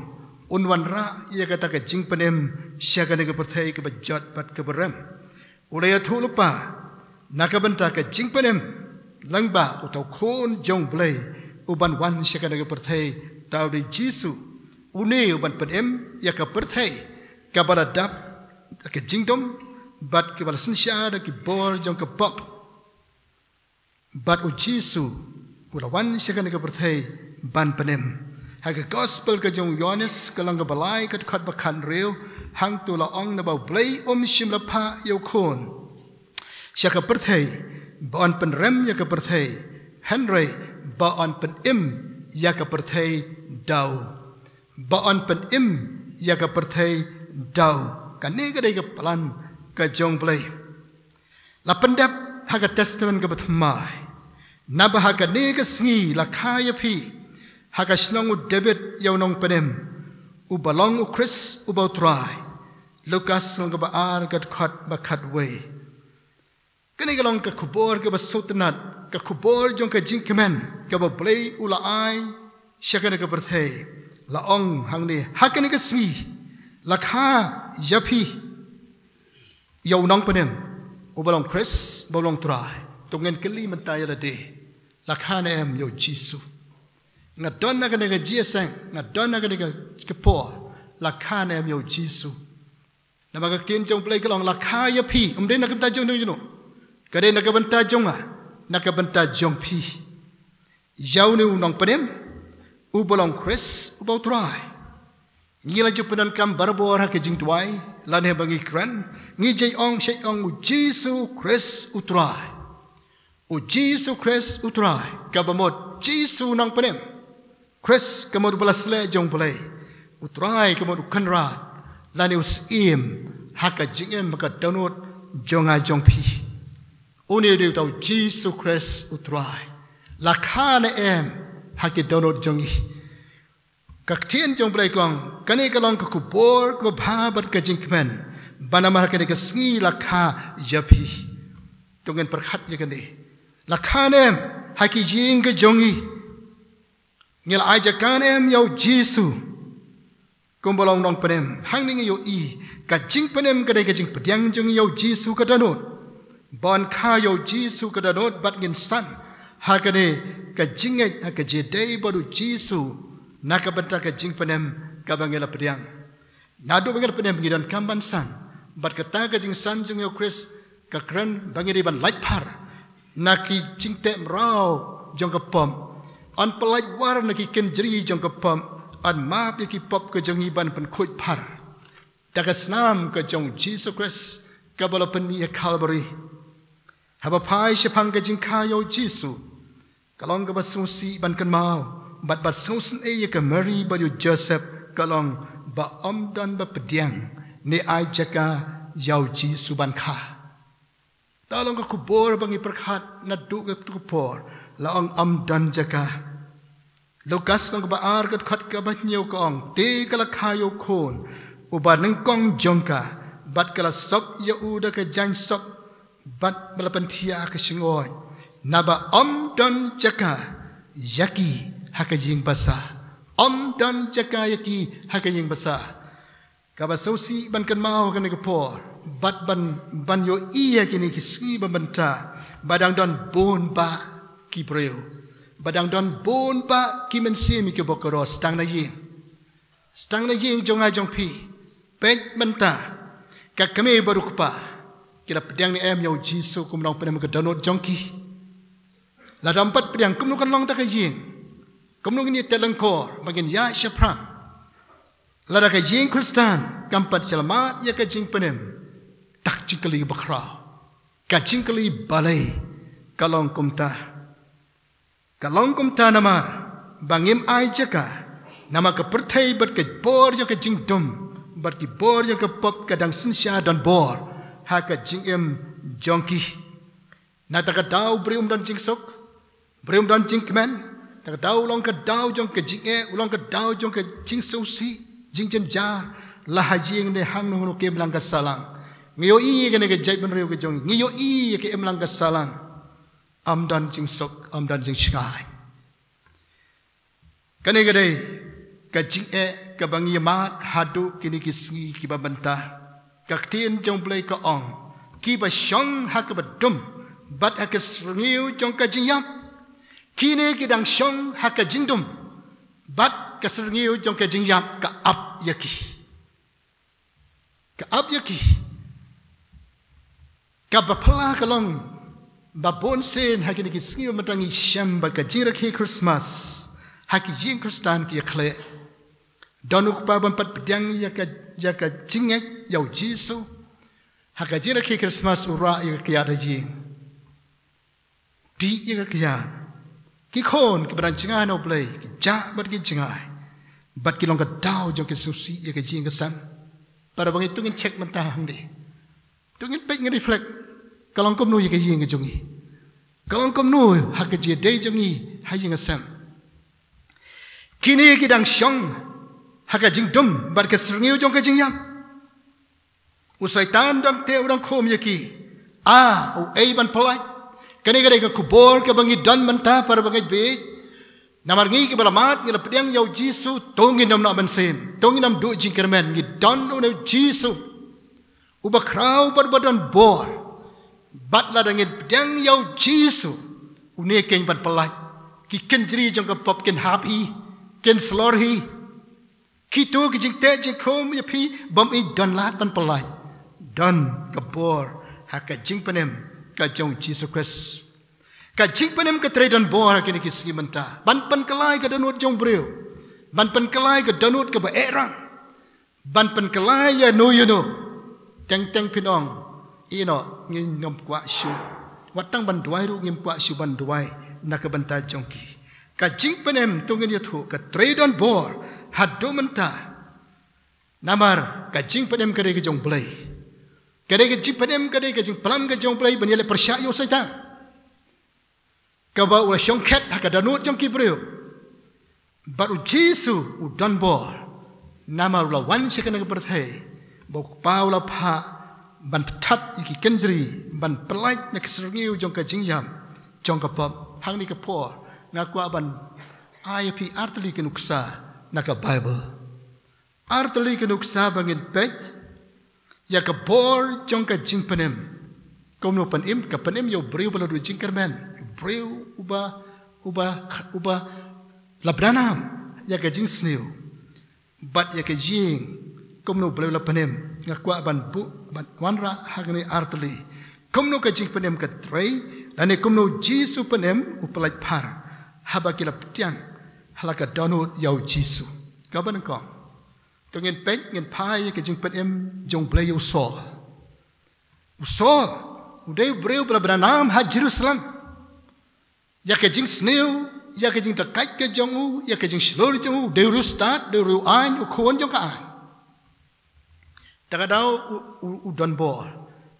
un wanrah ïa kata ka jingpynim sha kane ka pyrthei kaba jot bad kaba rem. U la ïathuhlypa na ka bynta ka jingpynim lyngba uta u Khun jong U Blei uban wan sha kane ka pyrthei, uta u dei u Jisu. Une uban pynim ïa ka pyrthei kaba la dap da ka jingdum bad kaba la synshar da ki bor jong ka pop. Bad u Jisu u la wan sha kane ka pyrthei ban pynim. Ha ka Gospel ka jong u Ïoannis ka lynnong kaba lai ka dkhot ba khathynriew, hangto la ong naba U Blei um shym la phah ïa u Khun sha ka pyrthei ba un pynrem ïa ka pyrthei, hynrei ba un pynim ïa ka pyrthei da u. Ba un pynim ïa ka pyrthei da u. Kane ka dei ka plan ka jong U Blei. La pyndep ha ka Testament kaba thymmai. Naba ha kane ka sngi la kha ïa phi ha ka shnong u David ïa u nongpynim, uba long u Khrist uba u Trai. Lukas lynnong kaba ar ka dkhot ba khatwei. Kane ka long ka khubor kaba sngewtynnat, ka khubor jong ka jingkmen kaba U Blei u la ai sha kane ka pyrthei. La ong hangne, ha kane ka sngi la kha ïa phi ïa u nongpynim, uba long Khrist, uba long Trai. To ngin kylli mynta ïa lade, la kha ne em ïa u Jisu? Nga don ha kane ka jingïaseng, nga don ha kane ka por, la kha ne em ïa u Jisu? Namar ka ktien jong U Blei ka long la kha ïa phi, ym dei na ka bynta jong u, jong u. Ka dei na ka bynta jong nga, na ka bynta jong phi. Ïa une u nongpynim, uba long Khrist, uba u Trai. Ngi la ju pyndonkam barabor ha ka jingduwai, lane ba ngi kren, ngi ju ong, shu ong u Jisu Khrist u Trai. U Jisu Khrist u Trai, kaba mut Jisu nongpynim. Khrist ka mut uba la sleh jong Blei. U Trai ka mut u Kynrad, lane u Syiem, ha ka jingim ha ka dohnud jong nga jong phi. Une u dei uta u Jisu Khrist u Trai. La kha ne em, ha ki dohnud jong ngi. Ka ktien jong Blei ka ong, kane ka long ka khubor kaba bha bad ka jingkmen, ba namar kane ka sngi la kha ïa phi. To ngin pyrkhat ïa kane. La kha ne em, ha ki ïing ka jong ngi. Ngi la ai jaka ne em ïa u Jisu. Kumba long nongpynim, hangne ngi ïohi, ka jingpynim ka dei ka jingpdiang jong ngi ïa u Jisu ka dohnud. Ban kha ïa u Jisu ka dohnud bad ngin san, ha kane ka jingngeit, ha ka jingïadei bad u Jisu, na ka bynta ka jingpynim kaba ngi la pdiang. Naduh ba ngi la pdiang ngi donkam ban san, bad kata ka jingsan jong ngi ïa u Khrist, ka kren ba ngi dei ban lait phar na ki jingteh mraw jong ka pop. Yn pyllait war na ki kynjri jong ka pop. Yn map ïa ki pop ka jong ngi ban pynkhuid phar da ka snam ka jong u Jisu Khrist kaba la pynmih ha Kalbari. Haba phai shaphang ka jingkha ïa u Jisu, ka long kaba sngewsih ban kynmaw, bad ba sngewsynei ïa ka Mari bad ïa u Joseph, ka long ba ym don ba pdiang ne ai jaka ïa u Jisu ban kha. Ta long ka khubor ba ngi pyrkhat naduh kato ka por, la ong ym don jaka. Lukas lynnong kaba ar ka dkhot kaba hynñiew ka ong, te ka la kha ïa u khun uba nyngkong jong ka, bad ka la sop ïa u da ka jaiñ sop, bad ba la pynthiah ha ka shyngoid. Naba ym don jaka ïa ki ha ka ïing basa. Ym don jaka ïa ki ha ka ïing basa. Kaba sngewsih ban kynmaw ha kane ka por, bad ban, ban ïohi ha kine ki sngi ba mynta, ba dang don bun bah ki briew, ba dang don bun bah ki mynsiem kiba kordor, sdang na ïing, sdang na ïing jong nga jong phi. Peit mynta, ka kmie bad u kpa, ki la pdiang ne em ïa u Jisu kum u nongpynim ha ka dohnud jong ki? Lada ym pat pdiang, kumno kan long ta ka ïing? Kumno ngin ïa teh lyngkor ba ngin ïaid shaphrang? Lada ka ïing Khristan kam pat shyllmat ïa ka jingpynim, ta ka jingkylli ba khraw, ka jingkylli balei ka long kumta. Ka long kumta namar ba ngim ai jaka, namar ka pyrthei bad ka bor ïa ka jingdum, bad ki bor ïa ka pop ka dang synshar don bor ha ka jingim jong ki. Na kata ka daw briew um don jingsuk, briew um don jingkmen. Kata ka daw u long ka daw jong ka jingeh, u long ka daw jong ka jingsngewsih, jingjynjar, la ha ïing ne hangno hangno ka imlang ka sahlang. Ngi ïohi ïa kane ka jaitbynriew ka jong ngi, ngi ïohi ïa ka imlang ka sahlang. Ym don jingsuk, ym don jingshngaiñ. Kane ka dei ka jingeh kaba ngi ïohmad haduh kine ki sngi kiba mynta. Ka ktien jong Blei ka ong, kiba shong ha kaba dum bad ha ka syrngiew jong ka jingïap, kine ki dang shong ha ka jingdum bad ka syrngiew jong ka jingïap ka ap ïa ki. Ka ap ïa ki. Kaba phylla ka long ba bun sien ha kine ki sngi ba mynta ngi shem ba ka jingrakhe Christmas ha ki ïing Khristan ki ïakhleh. Don u kpa bym pat pdiang ïa ka, ïa ka jingngeit ïa u Jisu. Ha ka jingrakhe Christmas u rah ïa ka kyiad ha ïing. Dih ïa ka kyiad. Ki khun kiba dang jngai na U Blei ki jah bad ki jngai. Bad ki long ka daw jong ki sngewsih ïa ka ïing ka sem. Para bangeit, to ngin check mynta hangne. To ngin peit, ngin reflect. Ka long kumno ïa ka ïing ka jong ngi? Ka long kumno ha ka jingïadei jong ngi ha ïing ha sem? Kine ki dang shong ha ka jingdum bad ka syrngiew jong ka jingïap. U Soitan dang teh, u dang khum ïa ki. Ah, uei ban pyllait? Kane ka dei ka khubor kaba ngi don mynta, para bangeit baieit. Namar ngi kiba la mad, ngi la pdiang ïa u Jisu, to ngin ym noh mynsiem, to ngin ym duh jingkyrmen, ngi don une u Jisu uba khraw bad uba don bor. Bad lada ngin pdiang ïa u Jisu, une keiñ ban pyllait. Ki kynjri jong ka pop kin hap hi, kin slor hi. Kito ki jingteh jingkhum ïa phi bym ïeit, don lad ban pyllait. Don ka bor ha ka jingpynim ka jong u Jisu Khrist. Ka jingpynim ka trei don bor ha kine ki sngi mynta. Ban pynkylla ïa ka dohnud jong u briew. Ban pynkylla ïa ka dohnud kaba eh rang. Ban pynkylla ïa no ïa no. Teng teng phin ong, ïeh noh, ngim kwah shuh. Wat tang ban duwai ruh ngim kwah shuh ban duwai na ka bynta jong ki. Ka jingpynim, to ngin ïathuh, ka trei don bor haduh mynta. Namar ka jingpynim ka dei ka jong u Blei. Ka dei ka jingpynim ka dei ka jingpynim ka jong u Blei ban ïaleh pyrshah ïa u Soitan. Kaba u la shongkhet ha ka dohnud jong ki briew. Bad u Jisu u don bor. Namar u la wan sha kane ka pyrthei. Ba u Kpa u la phah ban pyntap ïa ki kynjri, ban pyllait na ka syrngiew jong ka jingïap, jong ka pop. Hangne ka por nga kwah ban ai ïa phi artylli ki nuksa na ka Baibl. Artylli ki nuksa ba ngin peit ïa ka bor jong ka jingpynim. Kumno pynim, ka pynim ïa u briew ba la duh jingkyrmen, u briew uba, uba, uba la bynam ïa ka jingsniew. Bad ïa ka ïing, kumno u briew la pynim, nga kwah ban buh, ban wanrah hangne artylli. Kumno ka jingpynim ka trei, lane kumno u Jisu pynim, u pyllait phar. Haba ki la pdiang ha la ka dohnud ïa u Jisu. Kaba nyngkong. To ngin peit, ngin phai ïa ka jingpynim jong u Blei ïa u Saul. U Saul u dei u briew ba la bynam ha Jerusalem. Ïa ka jingsniew, ïa ka jingdakaid ka jong u, ïa ka jingshlur jong u, u dei u riewstad, u dei u riew aiñ, u khun jong ka aiñ. Te ka daw u, u, u don bor.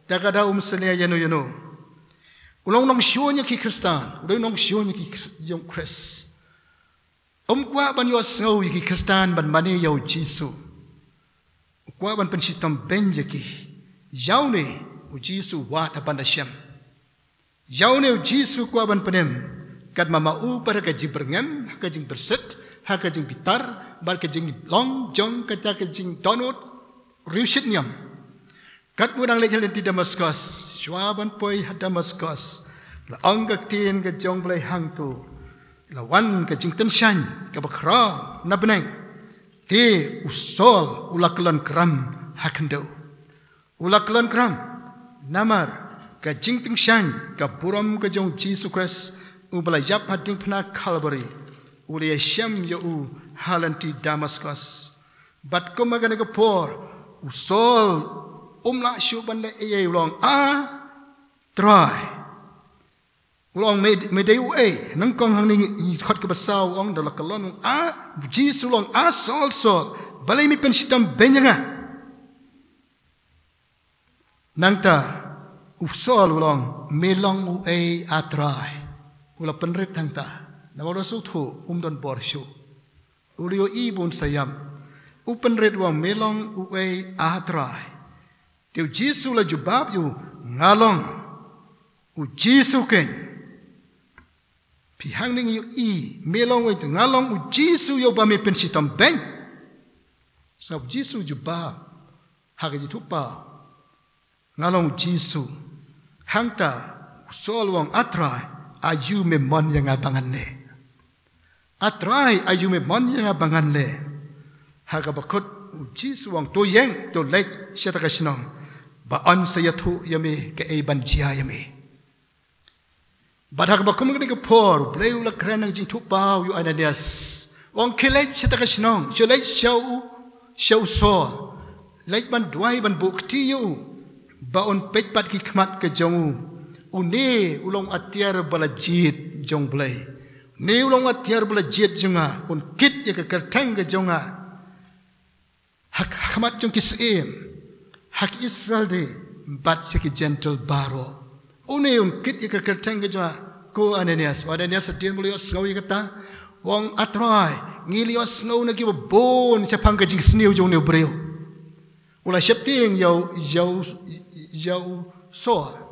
Te ka daw um sngewsih ïa no ïa no. U long nongshun ïa ki Khristan, u dei nongshun ïa ki Khris-, ïa u Khrist. Um kwah ban ïohsngew ïa ki Khristan ban mane ïa u Jisu. U kwah ban pynshitom beiñ ïa ki. Ïa une u Jisu u wad ha ban da shem. Ïa une u Jisu u kwah ban pynim. Katba ma u pat ha ka jingbyrngem, ha ka jingbyrsit, ha ka jingbitar, bad ka jinglong jong kata ka jingdohnud riewshitñiam. Katba u dang leit ha lynti Damaskos, shuwa ban poi ha Damaskos, la ong ka ktien ka jong u Blei hangto, la wan ka jingtyngshaiñ kaba khraw na bneng. Te u Saul u la kyllon kram ha khyndew. U la kyllon kram namar ka jingtyngshaiñ ka burom ka jong u Jisu Khrist uba la ïap ha diengphna Kalbari. U la ïashem ïa u ha lynti Damaskos. Bad kum ha kane ka por, u Saul um lah shuh ban leh ei ei, u la ong, "A Trai." U la ong, "Me, me dei uei?" Nyngkong hangne ngi, ngi khot kaba saw, u ong, da la kyllon, u ong, "A Jisu," u la ong, "A Saul, Saul, balei me pynshitom beiñ ïa nga?" Nangta u Saul u la ong, "Me long uei, A Trai?" U la pynrit hangta. Namar u la sngewthuh um don bor shuh. U la ïohi ba un sa ïap. U pynrit u ong, "Me long uei, A Trai?" Te u Jisu u la jubab ïa u, "Nga long u Jisu keiñ." Phi, hangne ngi ïohi, "Me long uei?" Te, "Nga long u Jisu ïa uba me pynshitom beiñ." Sngap u Jisu u jubab ha ka jingthuhpaw, "Nga long u Jisu." Hangta u Saul u ong, "A Trai, aïu me mon ïa nga ba ngan leh? A Trai, aïu me mon ïa nga ba ngan leh?" Ha kaba kut u Jisu u ong, "To ïeng, to leit sha kata ka shnong, ba yn sa ïathuh ïa me kaei ban jia ïa me." Bad ha kaba kum kane ka por, u Blei u la kren ha ka jingthuhpaw ïa u Ananias. U ong, "Khie leit sha kata ka shnong, khie leit sha u, sha u Saul. Leit ban duwai, ban buh kti ïa u, ba un peit pat ki khmat ka jong u. Une u long atiar ba la jied jong u Blei. Une u long atiar ba la jied jong nga, un kit ïa ka kyrteng ka jong nga ha, ha khmat jong ki syiem, ha ki Israel de, bad sha ki Jentil baroh. Une un kit ïa ka kyrteng ka jong nga, ko Ananias." U Ananias hadien ba u la ïohsngew ïa kata, u ong, "A Trai, ngi la ïohsngew na kiba bun shaphang ka jingsniew jong une u briew." U la sheptieng ïa u, ïa u, ïa u Saul.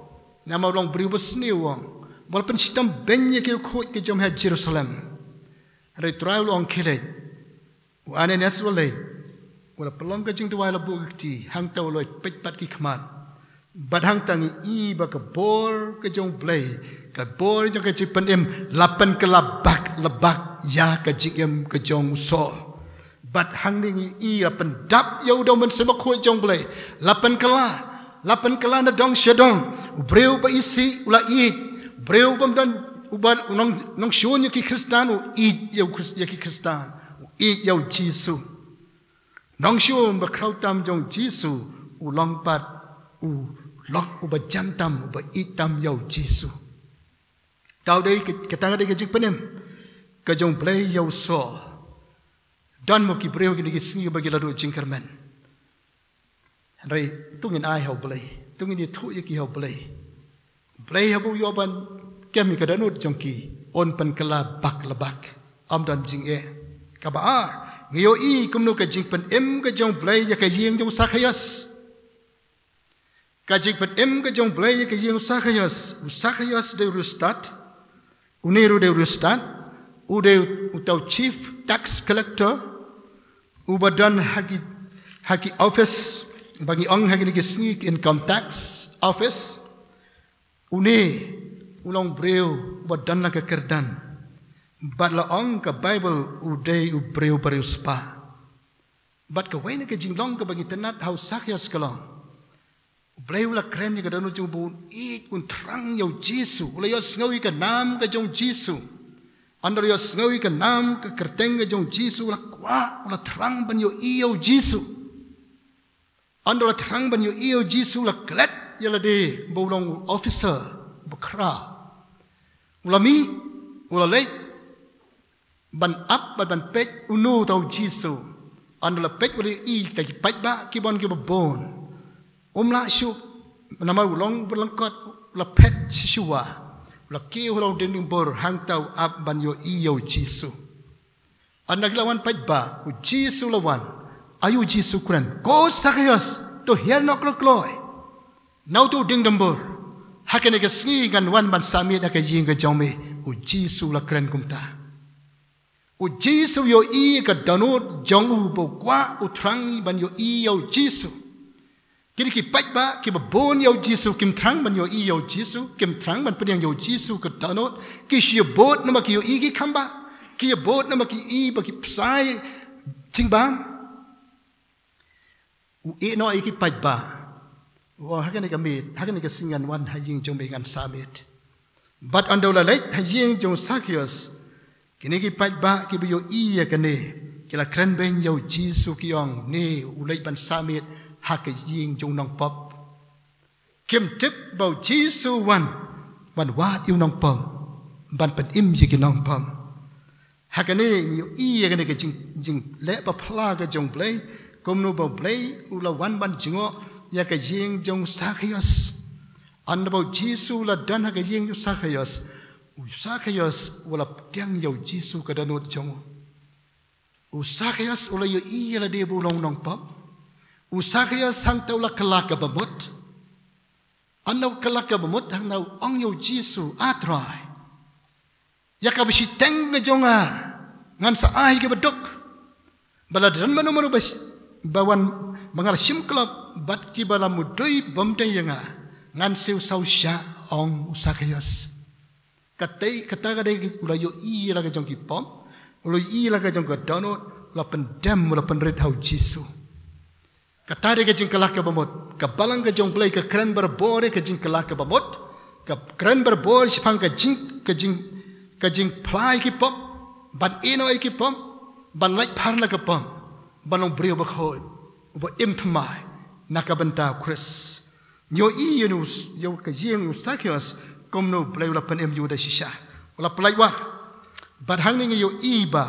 Namar u long briew ba sniew, u ong, ba la pynshitom beiñ ïa ki riewkhuid ka jong me ha Jerusalem. Hynrei u Trai u la ong, "Khie leit." U Ananias u la leit. U la pynlong ka jingduwai, la buh ka kti, hangta u la peit pat ki khmat. Bad hangta ngi i ba ka bor ka jong u Blei, ka bor jong ka jingpynim, la pynkylla bak la bak ïa ka jingim ka jong u Saul. Bad hangne ngi i la pyndap ïa u dong mynsiem bakhuid jong u Blei. La pynkylla, la pynkylla na dong sha dong. U briew ba isih u la ïeit. U briew bym don Uba u nong, nongshun ïa ki Khristan, u ïeit ïa u Khrist, ïa ki Khristan, u ïeit ïa u Jisu. Nongshun ba khraw tam jong u Jisu, u long pat, u long uba jan tam, uba ïeit tam ïa u Jisu. Tau dei ka, kata ka dei ka jingpynim ka jong u Blei ïa u Saul. Don mo ki briew kine ki sngi ba ki la duh jingkyrmen. Hynrei to ngin ai ha u Blei, to ngin ïathuh ïa ki ha u Blei. U Blei haba u ïoh ban kem ïa ka dohnud jong ki, un pynkylla bak la bak, ym don jingeh. Kaba ar, ngi ïohi kumno ka jingpynim ka jong u Blei ïa ka ïing jong u Sakhaios. Ka jingpynim ka jong u Blei ïa ka ïing u Sakhaios. U Sakhaios u dei u riewstad. Une ruh u dei u riewstad. U dei uta u chief tax collector, uba don ha ki, ha ki office ba ngi ong ha kine ki sngi ki income tax office. Une u long u briew uba don la ka kyrdan. Bad la ong ka Baibl u dei u briew ba riewspah. Bad kawei na ka jinglong kaba ngi tynnad ha u Sakhaios ka long, u Blei u la kren ïa ka dohnud jong u ba un ïeit, un thrang ïa u Jisu, u la ïohsngew ïa ka nam ka jong u Jisu. Ynda u la ïohsngew ïa ka nam ka kyrteng ka jong u Jisu, u la kwah, u la thrang ban ïohi ïa u Jisu. Ynda u la thrang ban ïohi ïa u Jisu, u la klet ïa lade ba u long u officer uba khraw. U la mih, u la leit ban ap bad ban peit uno uta u Jisu. Ynda u la peit u la ïohi kita ki paidbah kiba ong kiba bun. Um lah shuh, namar u long uba lyngkot, u la phet shisha. U la kiew halor u diengdiengbur, hangta u ap ban ïohi ïa u Jisu. Ynda ki la wan paidbah, u Jisu u la wan. Aïu u Jisu u kren, ko Sakhaios, to hiar noh kloi kloi na uto u diengdiengbur. Ha kane ka sngi ngan wan ban sah miet ha ka ïing ka jong me. U Jisu u la kren kumta. U Jisu u ïohi ïa ka dohnud jong u ba u kwah, u thrang ban ïohi ïa u Jisu. Kine ki paidbah kiba bun ïa u Jisu kim thrang ban ïohi ïa u Jisu, kim thrang ban pdiang ïa u Jisu ka dohnud. Ki shu ïabud namar ki ïohi ki kham bha. Ki ïabud namar ki i ba ki bsai jingbam. U ïehnoh ïa ki paidbah. U ong, ha kane ka miet, ha kane ka sngi ngan wan ha ïing jong me ngan sah miet. Bad ynda u la leit ha ïing jong u Sakhaios, kine ki paidbah kiba ïohi ïa kane ki la kren beiñ ïa u Jisu, ki ong, ne u leit ban sah miet ha ka ïing jong u nongpop. Kim tip ba u Jisu u wan ban wad ïa u nongpop, ban pynim ïa ki nongpop. Ha kane ngi ïohi ïa kane ka jing, jingleh ba phylla ka jong u Blei, kumno ba u Blei u la wan ban jngoh ïa ka ïing jong u Sakhaios. Ynda ba u Jisu u la don ha ka ïing jong u Sakhaios, u Sakhaios u la pdiang ïa u Jisu ka dohnud jong u. U Sakhaios u la ïohi ïa lade ba u long u nongpop. U Sakhaios hangta u la kylla kaba mut. Ynda u kylla kaba mut hangta u ong ïa u Jisu, A Trai, ïa kaba shiteng ka jong nga ngan sa ai ha kiba duk. Ba lada don mano mano ba sh-, ba wan ba nga la shim klop bad kiba la mudui bymdei ïa nga, ngan siew saw shah, ong u Sakhaios. Katei, kata ka dei u la ïohi ïa la ka jong ki pop, u la ïohi ïa la ka jong ka dohnud, u la pyndem, u la pynrit ha u Jisu. Kata dei ka jingkylla kaba mut, ka balang ka jong u Blei ka kren barabor ïa ka jingkylla kaba mut, ka kren barabor shaphang ka jing, ka jing, ka jingphylla ïa ki pop, ban ïehnoh ïa ki pop, ban lait phar na ka pop, ban long briew bakhuid, uba im thymmai na ka bynta u Khrist. Ngi ïohi ïa u, ïa ka ïing u Sakhaios, kumno u Blei u la pynim ïa u da shisha. U la pynlait wad. Bad hangne ngi ïohi ba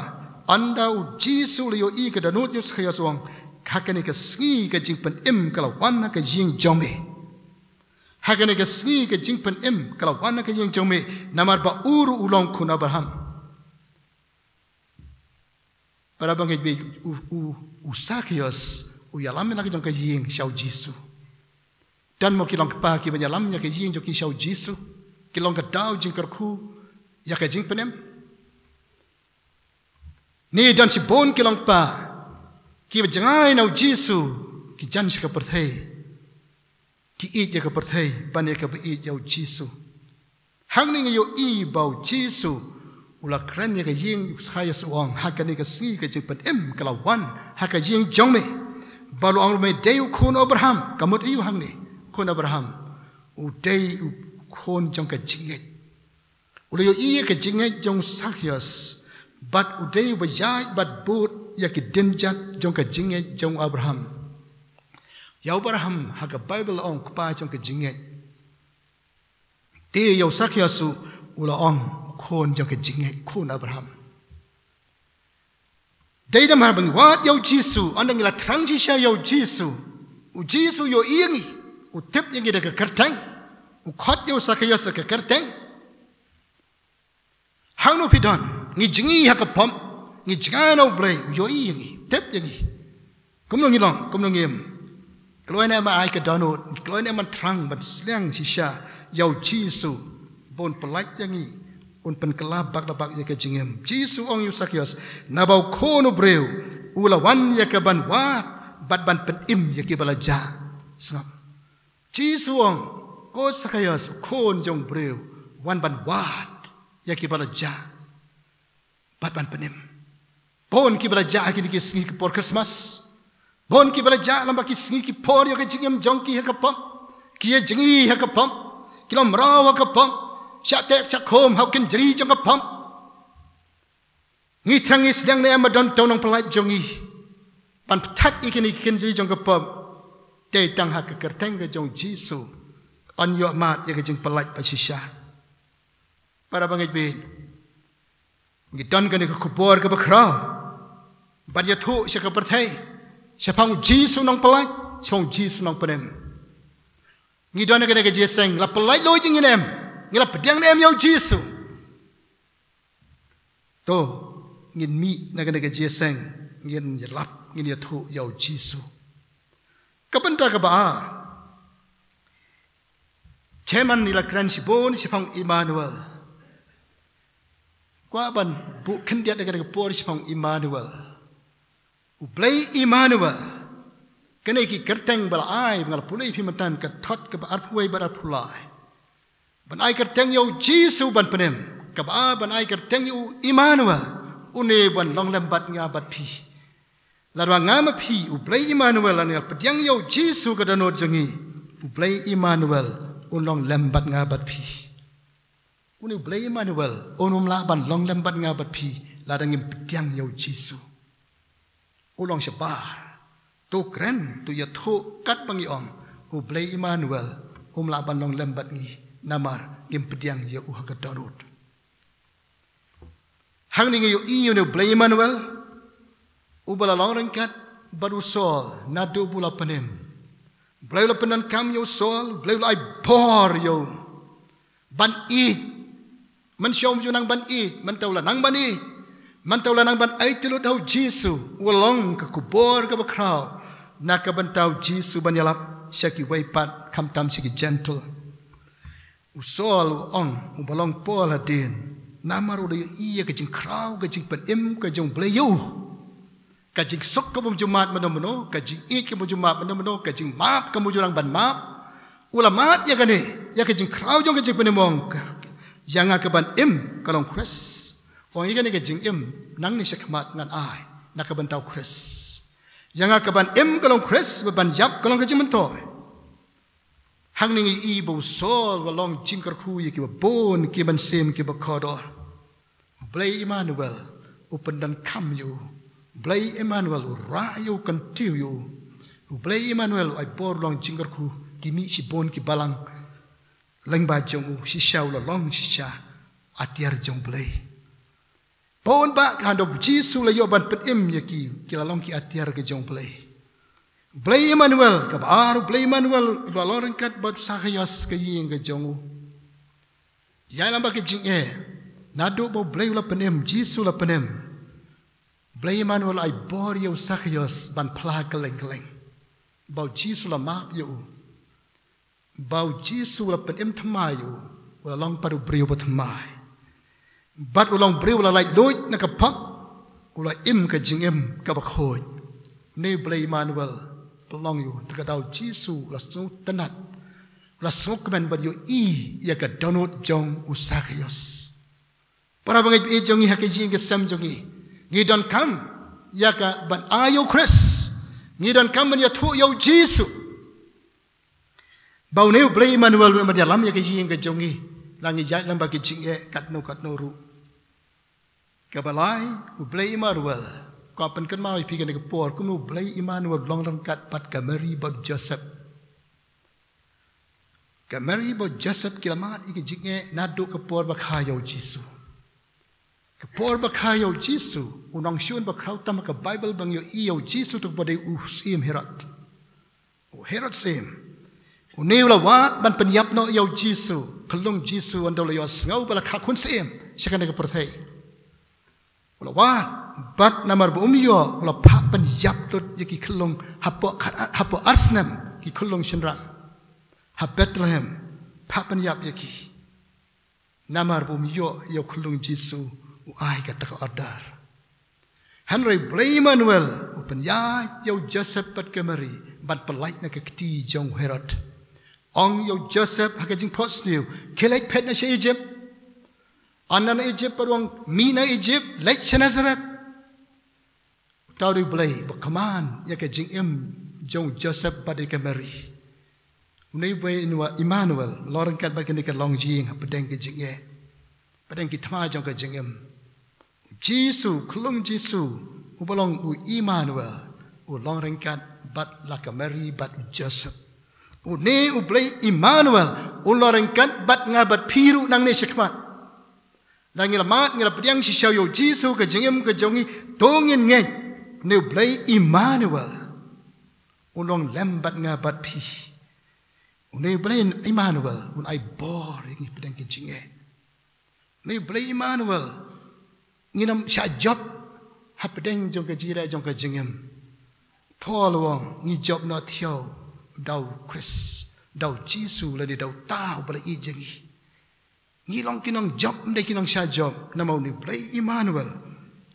ynda u Jisu u la ïohi ka dohnud jong u Sakhaios u ong, ha kane ka sngi ka jingpynim ka la wan ha ka ïing jong me. Ha kane ka sngi ka jingpynim ka la wan ha ka ïing jong me, namar ba u ruh u long khun Abraham. Para bangeit, u, u, u Sakhaios u ïalam ïa la ka jong ka ïing sha u Jisu. Don mo ki long kpa kiba ïalam ïa ka ïing jong ki sha u Jisu? Ki long ka daw jingkyrkhu ïa ka jingpynim. Ne don shibun ki long kpa kiba jngai na u Jisu, ki jan sha ka pyrthei. Ki ïeit ïa ka pyrthei ban ïa kaba ïeit ïa u Jisu. Hangne ngi ïohi ba u Jisu u la kren ïa ka ïing u Sakhaios u ong, ha kane ka sngi ka jingpynim ka la wan ha ka ïing jong me. Ba u la ong ruh me dei u khun Abraham, ka mut aïu hangne khun Abraham? U dei u khun jong ka jingngeit. U la ïohi ïa ka jingngeit jong u Sakios, bad u dei uba ïaid bad bud ïa ki dienjat jong ka jingngeit jong u Abraham. Ïa u Abraham ha ka Baibl la ong u kpa jong ka jingngeit. Te ïa u Sakios u, u la ong u khun jong ka jingngeit, khun Abraham. Dei namar ba ngi wad ïa u Jisu, ynda ngi la thrang shisha ïa u Jisu. U Jisu u ïohi ïa ngi, u tip ïa ngi da ka kyrteng, u khot ïa u Sakios da ka kyrteng. Hangno phi don, ngi jngi ha ka pop, ngi jngai na u Blei, u ïohi ïa ngi, tip ïa ngi. Kumno ngi long, kumno ngi im. Kloi ne em ban ai ka dohnud, kloi ne em ban thrang, ban sliang shisha ïa u Jisu, ba un pyllait ïa ngi, un pynkylla bak la bak ïa ka jingim. Jisu u ong ïa u Sakios, naba u Khun u briew u la wan ïa ka ban wad bad ban pynim ïa kiba la jah. Sngap. Jisu u ong, ko Sakios, u Khun jong u briew, wan ban wad ïa kiba la jah bad ban pynim. Bun kiba la jah ha kine ki sngi ki por Christmas. Bun kiba la jah lem bad ki sngi ki por ïa ka jingim jong ki ha ka pop. Ki ïa jngi ha ka pop. Ki la mraw ha ka pop. Shah teh shah khum ha u kynjri jong ka pop. Ngi thrang ngi sliang ne em ba don uto u nongpyllait jong ngi ban pynthat ïa kine ki kynjri jong ka pop. Te tang ha ka kyrteng ka jong u Jisu yn ïoh mad ïa ka jingpyllait ba shisha. Para bangeit baieit, ngi don kane ka khubor kaba khraw ban ïathuh sha ka pyrthei shaphang u Jisu u nongpyllait, shaphang u Jisu u nongpynim. Ngi don ha kane ka jingïaseng, la pyllait luid ïa ngi ne em, ngi la pdiang ne em ïa u Jisu. To, ngin mih na kane ka jingïaseng, ngin ïalap, ngin ïathuh ïa u Jisu. Ka bynta kaba ar. Chairman, ngi la kren shibun shaphang Immanuel. Kwah ban buh khyndiat da kane ka por shaphang Immanuel. U Blei Immanuel. Kane ki kyrteng ba la ai, ba nga la pule ïa phi mynta, ka dkhot kaba arphew wei bad arphew lai. Ban ai kyrteng ïa u Jisu ban pynim. Kaba ar, ban ai kyrteng ïa u Immanuel. Une uban long lem bad nga bad phi. Lada nga ma phi, u Blei Immanuel, lada ngi la pdiang ïa u Jisu ka dohnud jong ngi, u Blei Immanuel un long lem bad nga bad phi. Une u Blei Immanuel un ym lah ban long lem bad nga bad phi lada ngim pdiang ïa u Jisu. U long shabar. To kren, to ïathuh katba ngi ong, u Blei Immanuel um lah ban long lem bad ngi namar ngim pdiang ïa u ha ka dohnud. Hangne ngi ïohi ïa une u Blei Immanuel uba la long ryngkat bad u Saul naduh ba u la pynim. U Blei u la pyndonkam ïa u Saul, u Blei u la ai bor ïa u ban ïeit. Mynshuwa um ju nang ban ïeit, mynta u la nang ban ïeit. Mynta u la nang ban aiti lut ha u Jisu, u long ka khubor kaba khraw na ka bynta u Jisu ban ïalap sha kiwei pat, khamtam sha ki Jentil. U Saul u ong, uba long Paul hadien, namar u la ïohi ïa ka jingkhraw, ka jingpynim ka jong u Blei ïa u. Ka jingsuk kaba um ju mad mynno mynno, ka jingïeit kaba um ju mad mynno mynno, ka jingmap kaba um ju nang ban map. U la mad ïa kane, ïa ka jingkhraw jong ka jingpynim, u ong, ïa nga ka ban im ka long Khrist. U ong, ïa kane ka jingim nangne shakhmat ngan ai na ka bynta u Khrist. Ïa nga ka ban im ka long Khrist, ba ban ïap ka long ka jingmyntoi. Hangne ngi ïohi ba u Saul u la long jingkyrkhu ïa kiba bun, ki mynsiem kiba kordor. U Blei Immanuel u pyndonkam ïa u. U Blei Immanuel u rah ïa u, kyntiew ïa u. U Blei Immanuel u ai bor, u long jingkyrkhu, ki mih shibun ki balang lyngba jong u, shisha u la long shisha atiar jong u Blei. Bun bah ka, haba u Jisu u la ïoh ban pynim ïa ki, ki la long ki atiar ka jong u Blei. U Blei Immanuel, kaba ar, u Blei Immanuel u la long ryngkat bad u Sakios, ka ïing ka jong u. Ïa lem bad ka jingeh, naduh ba u Blei u la pynim, Jisu u la pynim, u Blei Immanuel u ai bor ïa u Sakios ban phla kylleng kylleng ba u Jisu u la map ïa u. Ba u Jisu u la pynim thymmai ïa u, u la long pat u briew ba thymmai. Bad u long briew u la laitluid na ka pop, u la im ka jingim kaba khuid. Une u Blei Immanuel u la long ïa u, te ka daw u Jisu u la sngewtynnat, u la sngewkmen ban ïohi ïa ka dohnud jong u Sakios. Para bangeit baieit jong ngi ha ka ïing ka sem jong ngi, ngi donkam ïa ka ban ai ïa u Khrist. Ngi donkam ban ïathuh ïa u Jisu ba une u Blei Immanuel un ïalam ïa ka ïing ka jong ngi. Nang ïaid lang bad ki jingeh katno katno ruh. Kaba lai, U Blei Immanuel. Ka pynkynmaw ïa phi kane ka por, kumno U Blei Immanuel u long ryngkat bad ka Mary bad Joseph. Ka Mary bad Joseph ki la mad ïa ki jingeh naduh ka por ba kha ïa U Jisu. Ka por ba kha ïa U Jisu, u nongshun ba khraw tam ha ka Baibl ba ngi ïohi ïa U Jisu, u dei u Syiem Herod. U Herod Syiem. Une u la wad ban pynïap noh ïa U Jisu, khyllung Jisu, haba u la ïohsngew ba la kha khun syiem sha kane ka pyrthei. U la wad, bad namar ba um ïoh, u la phah pynïap lut ïa ki khyllung hapoh khat, hapoh ar snem, ki khyllung shynrang ha Bethlehem, phah pynïap ïa ki. Namar ba um ïoh ïa u khyllung Jisu, u ai kata ka order. Hynrei U Blei Immanuel u pynïaid ïa u Joseph bad ka Mary ban pyllait na ka kti jong u Herod. Ong ïa u Joseph ha ka jingphohsniew, khie leit phet na sha Egypt. Ym na Egypt pat, u ong, mih na Egypt, leit sha Nazareth. Uta u dei U Blei ba khman ïa ka jingim jong u Joseph bad ïa ka Mary. Une U Blei Immanuel u long ryngkat bad kane ka longïing hapdeng ka jingeh, hapdeng ki thma jong ka jingim. U Jisu, khyllung Jisu, uba long u Immanuel, u long ryngkat bad la ka Mary bad u Joseph. Une U Blei Immanuel u long ryngkat bad nga bad phi ruh nangne shakhmat. Lada ngi la mad, ngi la pdiang shisha ïa U Jisu ha ka jingim ka jong ngi, to ngin ngeit, une U Blei Immanuel u long lem bad nga bad phi. Une U Blei Immanuel un ai bor ïa ngi hapdeng ka jingeh. Une U Blei Immanuel, ngin ym shah jop hapdeng jong ka jingrwai jong ka jingim. Paul u ong, ngi jop noh thiaw da u Khrist, da u Jisu, lane da uta uba la ïeit ïa ngi. Ngi long ki nongjop, ym dei ki nongshah jop, namar une U Blei Immanuel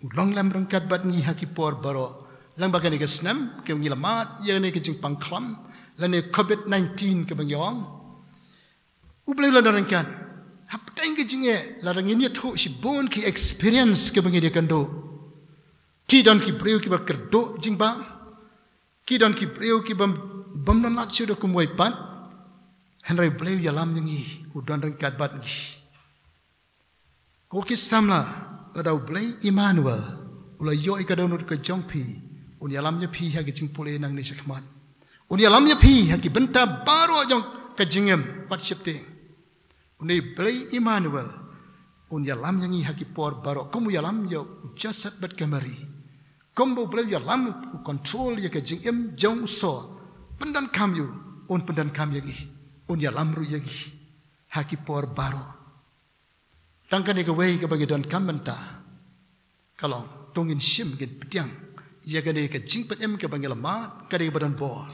u long lem ryngkat bad ngi ha ki por baroh. Lyngba kane ka snem, kaba ngi la mad ïa kane ka jingpang khlam, lane covid nineteen kaba ngi ong. U Blei u la don ryngkat. Hapdeng ka jingeh, lada ngin ïathuh shibun ki experience kiba ngi ïakynduh. Ki don ki briew kiba kyrduh jingbam. Ki don ki briew kiba bym don lad shuh da kumwei pat. Hynrei U Blei u ïalam ïa ngi, u don ryngkat bad ngi. Ko ki samla, lada U Blei Immanuel u la ïoh ïa ka dohnud ka jong phi, un ïalam ïa phi ha ki jingpule nangne shakhmat. Un ïalam ïa phi ha ki bynta baroh jong ka jingim, wat sheptieng. Une U Blei Immanuel un ïalam ïa ngi ha ki por baroh, kum u ïalam ïa u Joseph bad ka Mary. Kumba U Blei u ïalam, u control ïa ka jingim jong u Saul. Pyndonkam ïa u, un pyndonkam ïa ngi. Un ïalam ruh ïa ngi ha ki por baroh. Tang kane kawei kaba ngi donkam mynta ka long, to ngin shim, ngin pdiang ïa kane ka jingpynim kaba ngi la mad, ka dei kaba don bor.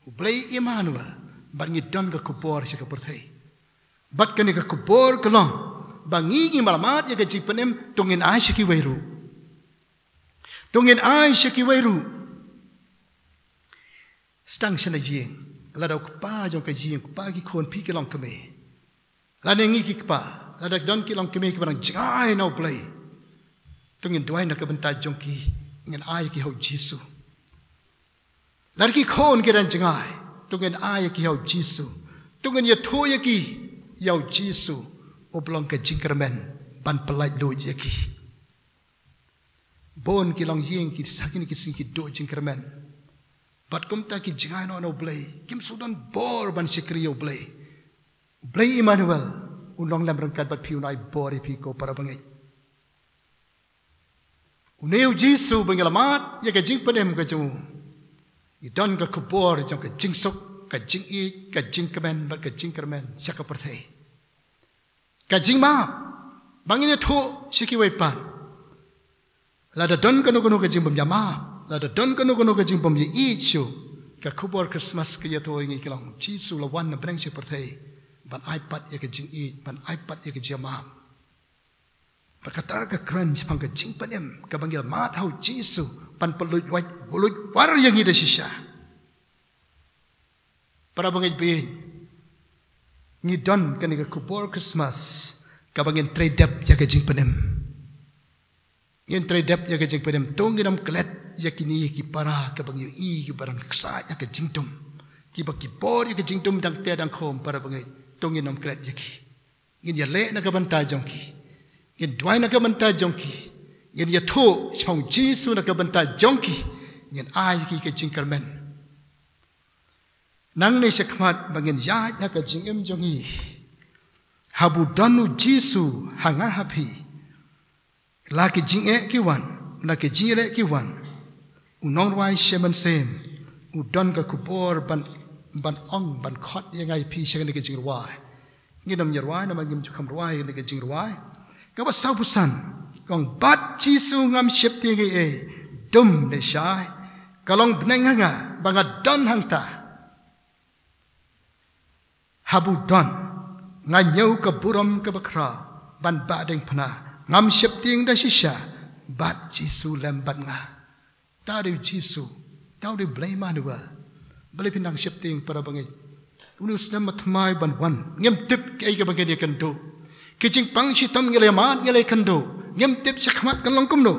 U Blei Immanuel, bad ngi don ka khubor sha ka pyrthei. Bad kane ka khubor ka long ba ngi, ngi ba la mad ïa ka jingpynim, to ngin ai sha kiwei ruh. To ngin ai sha kiwei ruh. Sdang shane ïing, lada u kpa jong ka ïing, u kpa ki khun, phi ki longkmie, lane ngi ki kpa, lada don ki longkmie kiba dang jngai na U Blei, to ngin duwai na ka bynta jong ki, ngin ai ki ha U Jisu. Lada ki khun ki dang jngai, to ngin ai ki ha U Jisu. To ngin ïathuh ïa ki ïa U Jisu, uba long ka jingkyrmen ban pyllait luid ïa ki. Bun ki longïing ki sa kine ki sngi ki duh jingkyrmen. Bad kumta ki jngai noh na U Blei, kim shu don bor ban shakri ïa U Blei. U Blei Immanuel un long lem ryngkat bad phi, un ai bor ïa phi ko para bangeit. Une U Jisu ba ngi la mad ïa ka jingpynim ka jong u, ngi don ka khubor jong ka jingsuk, ka jingïeit, ka jingkmen bad ka jingkyrmen sha ka pyrthei. Ka jingmap ba ngin ïathuh sha kiwei pat. Lada don kano kano ka jingbymïamap, lada don kano kano ka jingbymïaieit shuh, ka khubor Christmas ka ïathuh ïa ngi ka long, Jisu u la wan na bneng sha pyrthei ban ai pat ïa ka jingïeit, ban ai pat ïa ka jingmap. Bad kata ka kren shaphang ka jingpynim kaba ngi la mad ha U Jisu ban pynluid luid, luid war ïa ngi da shisha. Para bangeit ba ïeit, ngi don kane ka khubor Christmas kaba ngin trei dep ïa ka jingpynim. Ngin trei dep ïa ka jingpynim, to ngin ym klet ïa kine ki para kaba ngi ïohi kiba dang ksaid ïa ka jingdum, kiba ki bor ïa ka jingdum dang teh dang khum, para bangeit, to ngin ym klet ïa ki. Ngin ïaleh na ka bynta jong ki. Ngin duwai na ka bynta jong ki. Ngin ïathuh shaphang Jisu na ka bynta jong ki. Ngin ai ki ka jingkyrmen. Nangne shakhmat ba ngin ïaid ha ka jingim jong ngi. Haba u don u Jisu ha nga ha phi. La ki jingeh ki wan, la ki jingeh ki wan. U nongrwai Shyem Mynsiem u don ka khubor ban, ban ong, ban khot ïa nga ïa phi sha kane ka jingrwai. Ngin ym ïarwai namar ngim ju kham rwai ïa kane ka jingrwai. Kaba sawphew san, ka ong bad Jisu ngam sheptieng ei ei, dum ne shai. Ka long bneng ha nga ba nga don hangta. Haba u don, nga ñiew ka burom kaba khraw ban bah diengphna, ngam sheptieng da shisha, bad Jisu lem bad nga. Ta dei u Jisu, ta dei u Blei Immanuel. Balei phi nang sheptieng para bangeit? Une u snem ma thymmai ban wan, ngim tip kaei kaba ngin ïakynduh. Ki jingpang shitom ngi la ïamad ngi la ïakynduh, ngim tip shakhmat kan long kumno.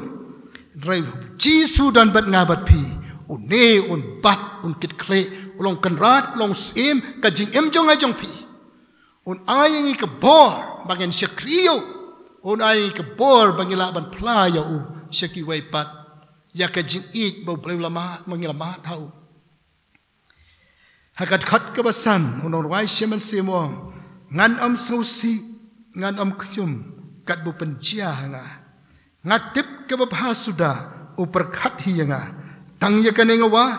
Hynrei Jisu don bad nga bad phi, une un bat, un kitkhlieh, u long kynrad, u long syiem ka jingim jong nga jong phi. Un ai ïa ngi ka bor ba ngin shakri ïa u, un ai ïa ngi ka bor ba ngin lah ban phla ïa u sha kiwei pat. Ïa ka jingïeit ba u Blei u la mad, ba ngi la mad ha u. Ha ka dkhot kaba san, u nongrwai Shyem Mynsiem u ong, ngan ym sngewsih, ngan ym khñium, katba u pynjia ha nga. Nga tip kaba bha suda, u pyrkhat hi ïa nga. Tang ïa kane nga wad,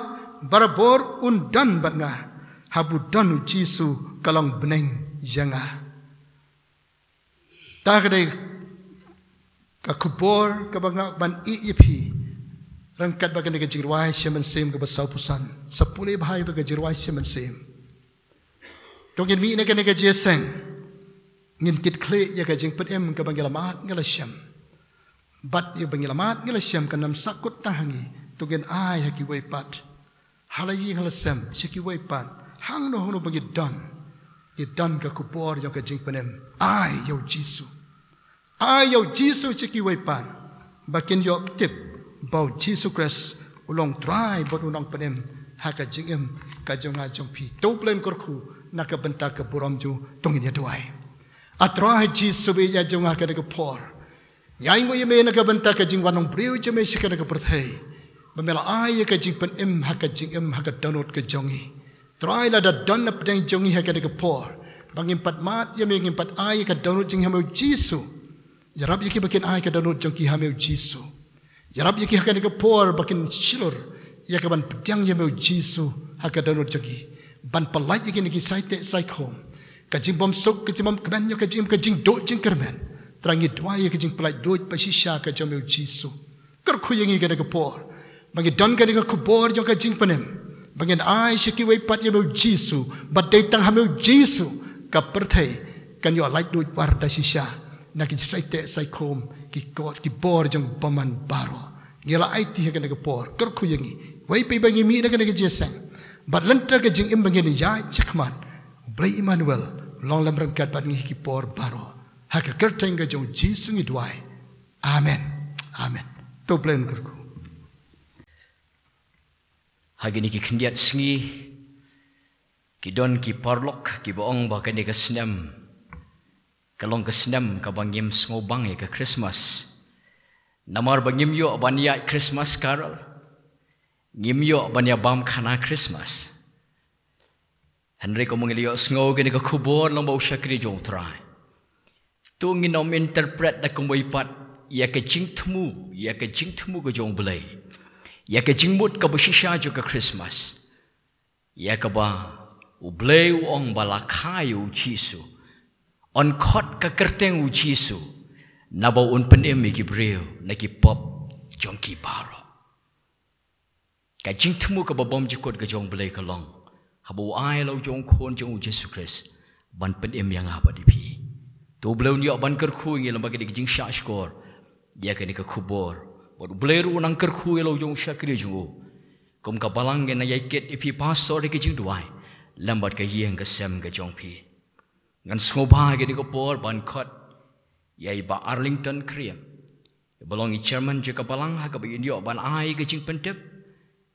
barabor un don bad nga. Haba u don u Jisu ka long bneng ïa nga. Ta ka dei ka khubor kaba nga ban ïeh ïa phi. Ryngkat bad kane ka jingrwai Shyem Mynsiem kaba sawphew san. Sa pule bha ïa ka jingrwai Shyem Mynsiem. To ngin mih na kane ka jingïaseng. Ngin kitkhlieh ïa ka jingpynim kaba ngi la mad ngi la shem. Bad ïa ba ngi la mad ngi la shem kan ym sahkut tang ha ngi. To ngin ai ha kiwei pat. Ha la ïing ha la sem, sha kiwei pat, hangno hangno ba ngi don, ngi don ka khubor jong ka jingpynim. Ai ïa u Jisu. Ai ïa u Jisu sha kiwei pat. Ba kin ïoh tip ba u Jisu Khrist u long Trai bad u nongpynim ha ka jingim ka jong nga jong phi. To u Blei un kyrkhu na ka bynta ka burom jong u, to ngin ïa duwai. A Trai Jisu ba ïeit jong nga ha kane ka por. Ngi ainguh ïa me na ka bynta ka jingwan long briew jong me sha kane ka pyrthei. Ba me la ai ïa ka jingpynim ha ka jingim ha ka dohnud ka jong ngi. Trai lada don na pdeng jong ngi ha kane ka por. Ba ngim pat mad ïa me ngim pat ai ïa ka dohnud jong ngi ha me u Jisu. Ïarap ïa ki ba kin ai ka dohnud jong ki ha me u Jisu. Ïarap ïa ki ha kane ka por ba kin shlur ïa ka ban pdiang ïa me u Jisu ha ka dohnud jong ki. Ban pyllait ïa ki na ki saiteh saikhum. Ka jingbymsuk, ka jingbymkmen jong ka jing, ka jingduh jingkyrmen. Trai ngi duwai ïa ka jingpyllait duh ba shisha ka jong me u Jisu. Kyrkhu ïa ngi kane ka por. Ba ngi don kane ka khubor jong ka jingpynim. Ba ngin ai sha kiwei pat ïa me u Jisu. Ba dei tang ha me u Jisu. Ka pyrthei kan ïoh laitluid war da shisha. Na ki saiteh saikhum, ki kot, ki bor jong bymman baroh. Ngi la aiti ha kane ka por, kyrkhu ïa ngi. Wei pei ba ngi mih na kane ka jingïaseng. Bad lynter ka jingim ba ngin ïaid shakhmat. U Blei Immanuel, long lem ryngkat bad ngi ha ki por baroh. Ha ka kyrteng ka jong u Jisu ngi duwai. Amen. Amen. To u Blei un kyrkhu. Ha kine ki khyndiat sngi, ki don ki paralok, kiba ong ba kane ka snem ka long ka snem kaba ngim sngewbang ïa ka Christmas. Namar ba ngim ïoh ban ïaid Christmas carol. Ngim ïoh ban ïa bam khana Christmas. Hynrei kumba ngi la ïohsngew kane ka khubor lyngba u shakri jong u Trai. To ngin ym interpret da kumwei pat ïa ka jingthmu, ïa ka jingthmu ka jong u Blei. Ïa ka jingmut kaba shisha jong ka Christmas. Ïa kaba u Blei u ong ba la kha ïa u Jisu. Un khot ka kyrteng u Jisu. Naba un pynim ïa ki briew na ki pop jong ki baroh. Ka jingthmu kaba bymjukut ka jong u Blei ka long. Haba u ai la u jong u khun jong u Jisu Khrist. Ban pynim ïa nga bad ïa phi. To u Blei un ïoh ban kyrkhu ïa ngi lem bad ka dei ka jingshahshkor. Ïa kane ka khubor. Bad u Blei ruh u nang kyrkhu ïa la u jong u shakri jong u. Kum ka balang ngi nang ïai kit ïa phi pastor ïa ka jingduwai. Lem bad ka ïing ka sem ka jong phi. Ngan sngewbha ïa kane ka por ban khot. Ïa i Bah Arlington Khyriem. Ba long i chairman jong ka balang ha kaba un ïoh ban ai ka jingpyntip.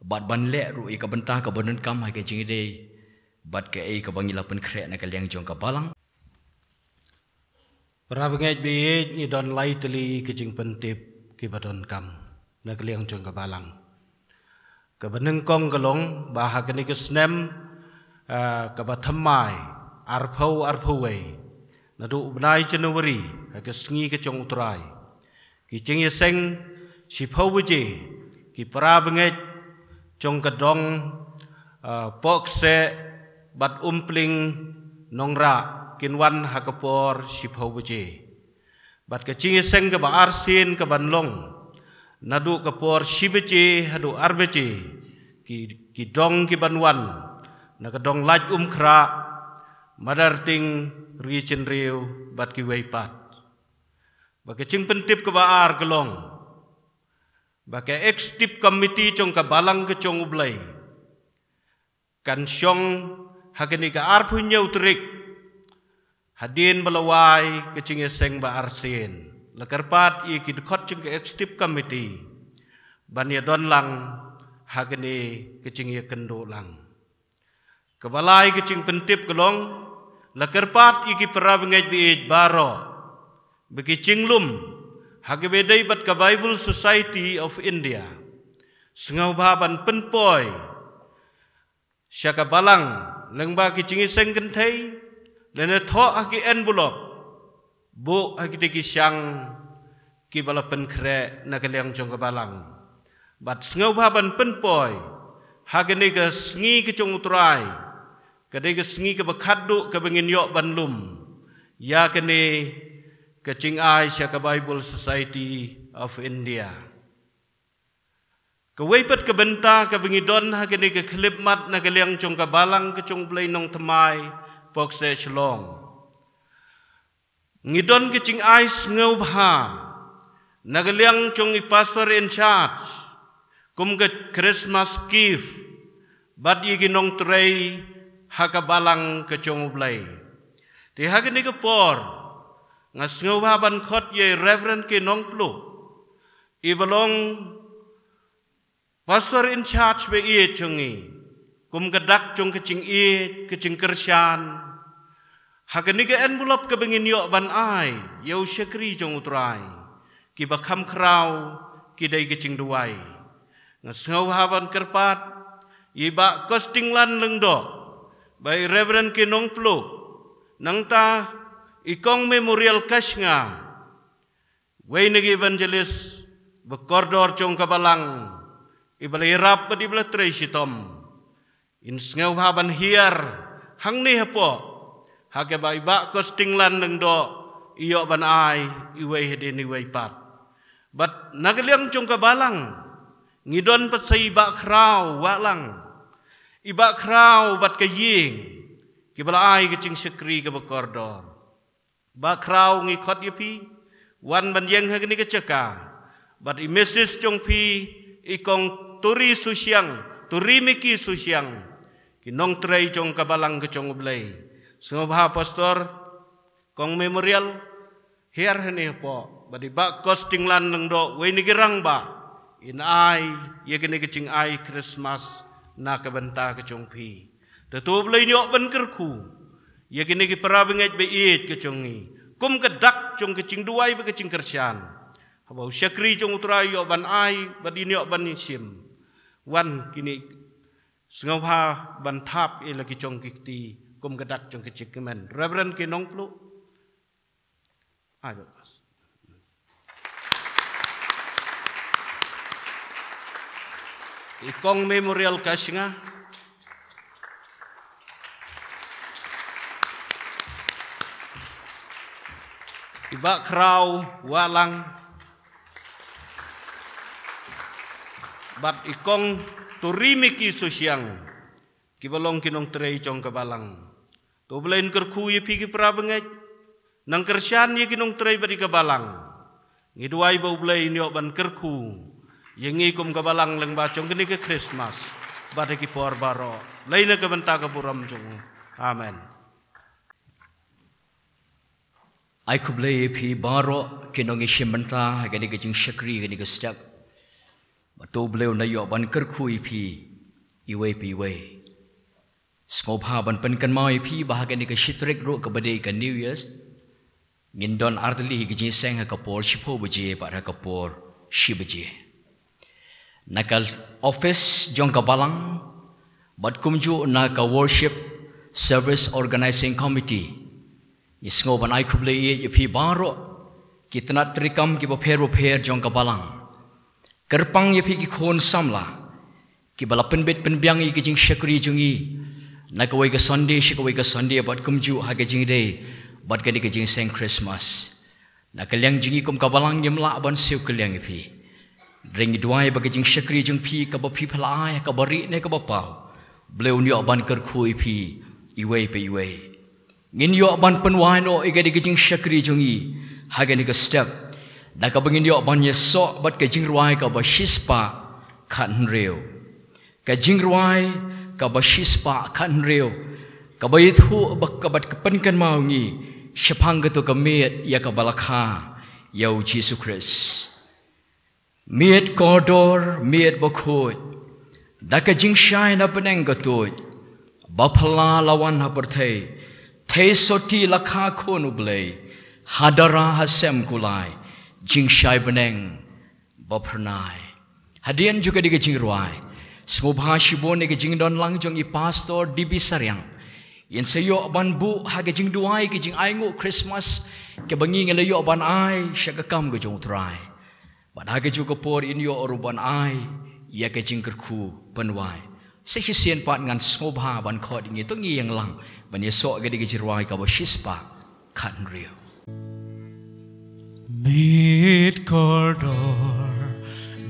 Bad ban leh ruh ïa ka bynta kaba donkam ha ka jingïadei. Bad kaei kaba ngi la pynkhreh na ka liang jong ka balang. Para bangeit baieit, ngi don lai tylli ki jingpyntip kiba donkam na ka liang jong ka balang. Kaba nyngkong ka long ba ha kane ka snem, ah, kaba thymmai, arphew arphew wei, naduh u bnai January, ha ka sngi ka jong U Trai, ki jingïaseng shiphew baje, ki para bangeit jong ka dong, ah, Pohkseh bad Umpling Nongrah kin wan ha ka por shiphew baje. Bad ka jingïaseng kaba arsien kaban long naduh ka por shi baje haduh ar baje, ki, ki dong kiban wan na ka dong Laitumkhrah, Madarting, Ri Chinriew bad kiwei pat. Ba ka jingpyntip kaba ar ka long ba ka executive committee jong ka balang ka jong U Blei kan shong ha kane ka arphew hynñiew tarik, hadien ba la wai ka jingïaseng ba arsien, la kyrpad ïa ki dkhot jong ka executive committee ban ïadon lang ha kane ka jingïakynduh lang. Kaba lai ka jingpyntip ka long, la kyrpad ïa ki para bangeit baieit baroh ba ki jinglum ha kaba ïadei bad ka Bible Society of India, sngewbha ban pynpoi sha ka balang lyngba ki jingïaseng kynthei, lane thoh ha ki envelope, buh ha kitei ki shang kiba la pynkhreh na ka liang jong ka balang. Bad sngewbha ban pynpoi ha kane ka sngi ka jong U Trai, ka dei ka sngi kaba khatduh kaba ngin ïoh ban lum ïa kane ka jingai sha ka Bible Society of India. Kawei pat ka bynta kaba ngi don ha kane ka khyllipmat na ka liang jong ka balang ka jong U Blei Nongthymmai Pohkseh Shillong, ngi don ka jingai sngewbha na ka liang jong i pastor in charge kum ka Christmas gift bad ïa ki nongtrei ha ka balang ka jong U Blei. Te ha kane ka por nga sngewbha ban khot ïa i Reverend K. Nongpluh, iba long pastor in charge baieit jong ngi, kum ka dak jong ka jingïeit, ka jingkyrshan, ha kane ka envelope kaba ngin ïoh ban ai ïa u shakri jong U Trai, kiba kham khraw ki dei ka jingduwai. Nga sngewbha ban kyrpad ïa i Bah Kostinglan Lyngdoh bad i Reverend K. Nongpluh, nangta i Kong Memorial Kashnga, wei na ki evangelist ba kordor jong ka balang, iba la ïarap bad iba la trei shitom. Yn sngewbha ban hiar hangne hapoh, ha kaba i Bah Kostinglan Lyngdoh i ïoh ban ai iwei hadien iwei pat. Bad na ka liang jong ka balang, ngi don pat sa i Bah Khraw Wahlang, i Bah Khraw bad ka ïing, kiba la ai ka jingshakri kaba kordor. Bah Khraw, ngi khot ïa phi, wan ban ïeng ha kane ka jaka bad i Missus jong phi, i Kong Turi Susiang, Turi Miki Susiang, ki nongtrei jong ka balang ka jong U Blei. Sngewbha Pastor, Kong Memorial, hiar hangne hapoh, bad i Bah Kostinglan Lyngdoh, wei na ki rangbah, yn ai ïa kane ka jingai Christmas na ka bynta ka jong phi. Te to U Blei un ïoh ban kyrkhu ïa kine ki para bangeit baieit ka jong ngi, kum ka dak jong ka jingduwai bad ka jingkyrshan, haba u shakri jong U Trai u ïoh ban ai bad un ïoh ban shim. Wan kine, sngewbha ban thap ïa la ki jong ki kti kum ka dak jong ka jingkmen. Reverend K. Nongpluh. Ai, bebas. I Kong Memorial Kashnga. I Bah Khraw Wahlang. Bad i Kong Turi Miki Susiang, kiba long ki nongtrei jong ka balang. To U Blei un kyrkhu ïa phi ki para bangeit, nang kyrshan ïa ki nongtrei bad ïa ka balang. Ngi duwai ba U Blei un ïoh ban kyrkhu ïa ngi kum ka balang lyngba jong kane ka Christmas bad ha ki por baroh. Lei na ka bynta ka burom jong U. Amen. Ai khublei ïa phi baroh ki nongïashim bynta ha kane ka jingshakri, kane ka step. Bad to U Blei un ïoh ban kyrkhu ïa phi iwei pa iwei. Sngewbha ban pynkynmaw ïa phi ba ha kane ka shi tarik ruh kaba dei ka New Year's, Ngin don artylli ka jingseng ha ka por shiphew baje bad ha ka por shi baje. Na ka office jong ka balang, bad kumjuh na ka Worship Service Organizing Committee, ngi sngew ban ai khublei ïa phi baroh, ki tnat treikam ki bapher bapher jong ka balang. Kyrpang ïa phi ki khun samla, ki ba la pynbit pynbiang ïa ka jingshakri jong ngi, na kawei ka Sunday sha kawei ka Sunday, bad kumjuh ha ka jingdei bad kane ka jingseng Christmas. Na ka liang jong ngi kum ka balang ngim lah ban siew kylliang ïa phi. Hynrei ngi duwai ba ka jingshakri jong phi kaba phi phylla ai, kaba rieh ne kaba paw, Blei un ïoh ban kyrkhu ïa phi iwei pa iwei. Ngin ïoh ban pynwai noh ïa ka dei ka jingshakri jong ngi ha kane ka step, da kaba ngin ïoh ban ïasoh bad ka jingrwai kaba shispah khathynriew. Ka jingrwai kaba shispah khathynriew, kaba ïathuh bad kaba pynkynmaw ngi shaphang kato ka miet ïa kaba la kha ïa u Jisu Khrist. Miet kordor, miet bakhuid, da ka jingshai na bneng ka tuid, ba phylla la wan ha pyrthei, thei sotti la kha khun u Blei, ha dara ha sem kulai, jingshai bneng ba phyrnai. Hadien jong ka dei ka jingrwai, sngewbha shibun ïa ka jingdon lang jong i Pastor D B Sariang, yn sa ïoh ban buh ha ka jingduwai ka jingainguh Christmas, kaba ngi ngi la ïoh ban ai sha ka kam ka jong u Trai. Bad ha kajuh ka por yn ïoh ruh ban ai ïa ka jingkyrkhu pynwai. Sa shisien pat ngan sngewbha ban khot ïa ngi, to ngin ïeng lang ban ïasoh ïa ka dei ka jingrwai kaba shispah khathynriew. Miet kordor,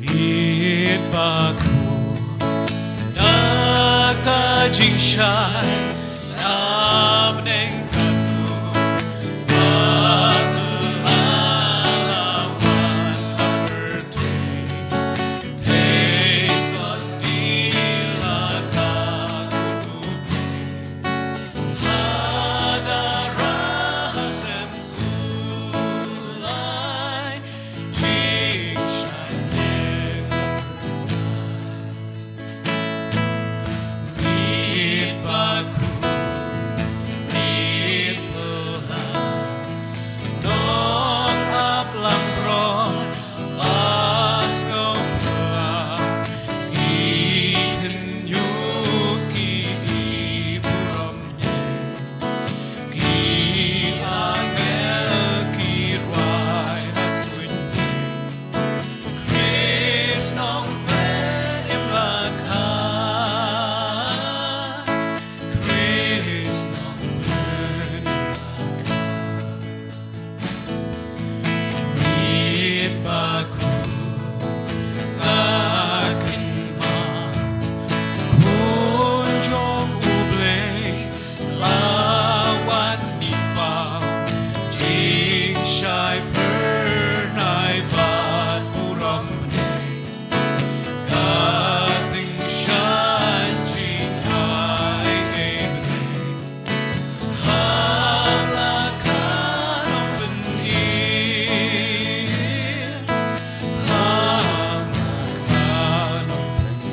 miet bakhuid, da ka jingshai na bneng ka tuid, ba phylla la wan ha pyrthei, thei sotti la kha khun u Blei, ha dara ha sem kulai, jingshai bneng. Miet bakhuid, miet phylla, nong ap langbrot, la sngewphylla, ki khynñiuh ki burom, ki angel ki rwai ha suiñ. Khrist nongmyn im la kha, Khrist nongmyn im la kha. Miet bakhuid, nga kynmaw, khun jong u Blei, la wan i paw, jingshai phyrnai bad burom bneng, ka tyngshan jingaiei bneng, ha la kha nongpynim, ha la kha nongpynim.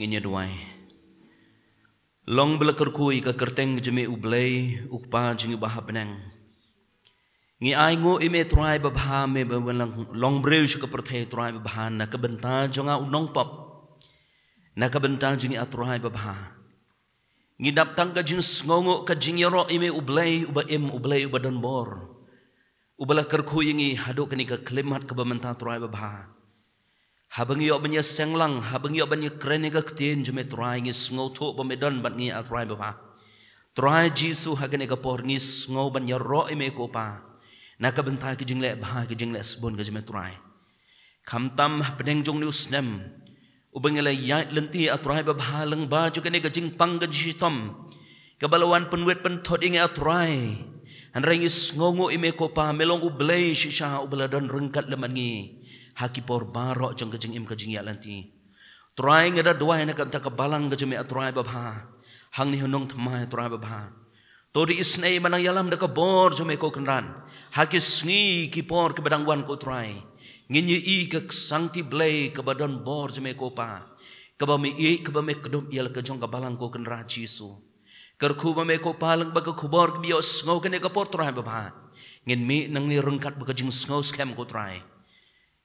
Ngin ïa duwai. Long ba la kyrkhu ïa ka kyrteng jong me U Blei, U Kpa jong ngi uba ha bneng. Ngi ainguh ïa me Trai babha, me ba wan long, long briew sha ka pyrthei Trai babha, na ka bynta jong nga u nongpop. Na ka bynta jong ngi ah Trai babha. Ngi dap tang ka jingsngewnguh ka jingïaroh ïa me U Blei uba im, U Blei uba don bor. Uba la kyrkhu ïa ngi haduh kane ka khyllipmat kaba mynta Trai babha. Haba ngi ïoh ban ïaseng lang, haba ngi ïoh ban ïakren ïa ka ktien jong me Trai, ngi sngewthuh ba me don bad ngi ah Trai babha. Trai Jisu, ha kane ka por ngi sngew ban ïaroh ïa me ko Pa, na ka bynta ki jingleh bha, ki jingleh sbun ka jong me Trai. Khamtam hapdeng jong une u snem uba ngi la ïaid lynti ah Trai babha, lyngba jong kane ka jingpang ka jingshitom kaba la wan pynwit pynthut ïa ngi ah Trai. Hynrei ngi sngewnguh ïa me ko Pa, me long U Blei shisha uba la don ryngkat lem bad ngi ha ki por baroh jong ka jingim ka jingïaid lynti. Trai, nga da duwai na ka bynta ka balang ka jong me ah Trai babha, hangne ha Nongthymmai Trai babha. To da isynei ban nang ïalam da ka bor jong me ko Kynrad ha ki sngi ki por kiba dang wan ko Trai. Ngin ïohi ka ksangti Blei kaba don bor jong me ko Pa, kaba me ïeit, kaba me kdup ïa la ka jong ka balang ko Kynrad Jisu. Kyrkhu ba me ko Pa lang ba ka khubor ka ba ïohsngew kane ka por Trai babha, ngin mih nangne ryngkat ba ka jingsngew skhem ko Trai.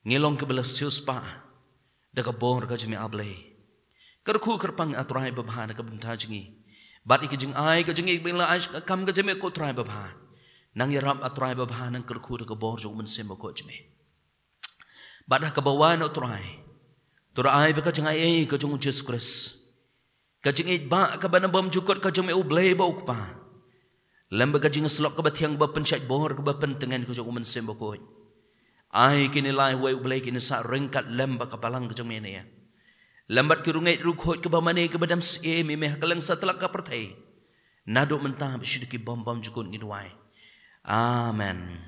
Ngi long ki ba la siewspah da ka bor ka jong me A Blei. Kyrkhu kyrpang A Trai babha na ka bynta jong ngi. Bad ïa ka jingai ka jong ngi ba la ai kam ka jong me ko Trai babha. Nang ïarap A Trai babha, nang kyrkhu da ka bor jong U Mynsiem Bakhuid jong me. Bad ha kaba wan O Trai, to ai ba ka jingai ka jong U Jisu Khrist, ka jingïeit ba ka ban bym jukut ka jong me U Blei ba U Kpa, lem bad ka jingïasyllok ka ba thiang ba pynshait bor ka ba pyntngen ka jong U Mynsiem Bakhuid. Ai kine lai wei U Blei kine sah ryngkat lem bad ka balang ka jong me ne ïa, lem bad ki rungeit rukhuid ka ba mane ka ba dam sie me me ha ka leng satlak ka pyrthei. Naduh mynta ba shu da ki bym bym jukut ngi duwai. Amen. Amen.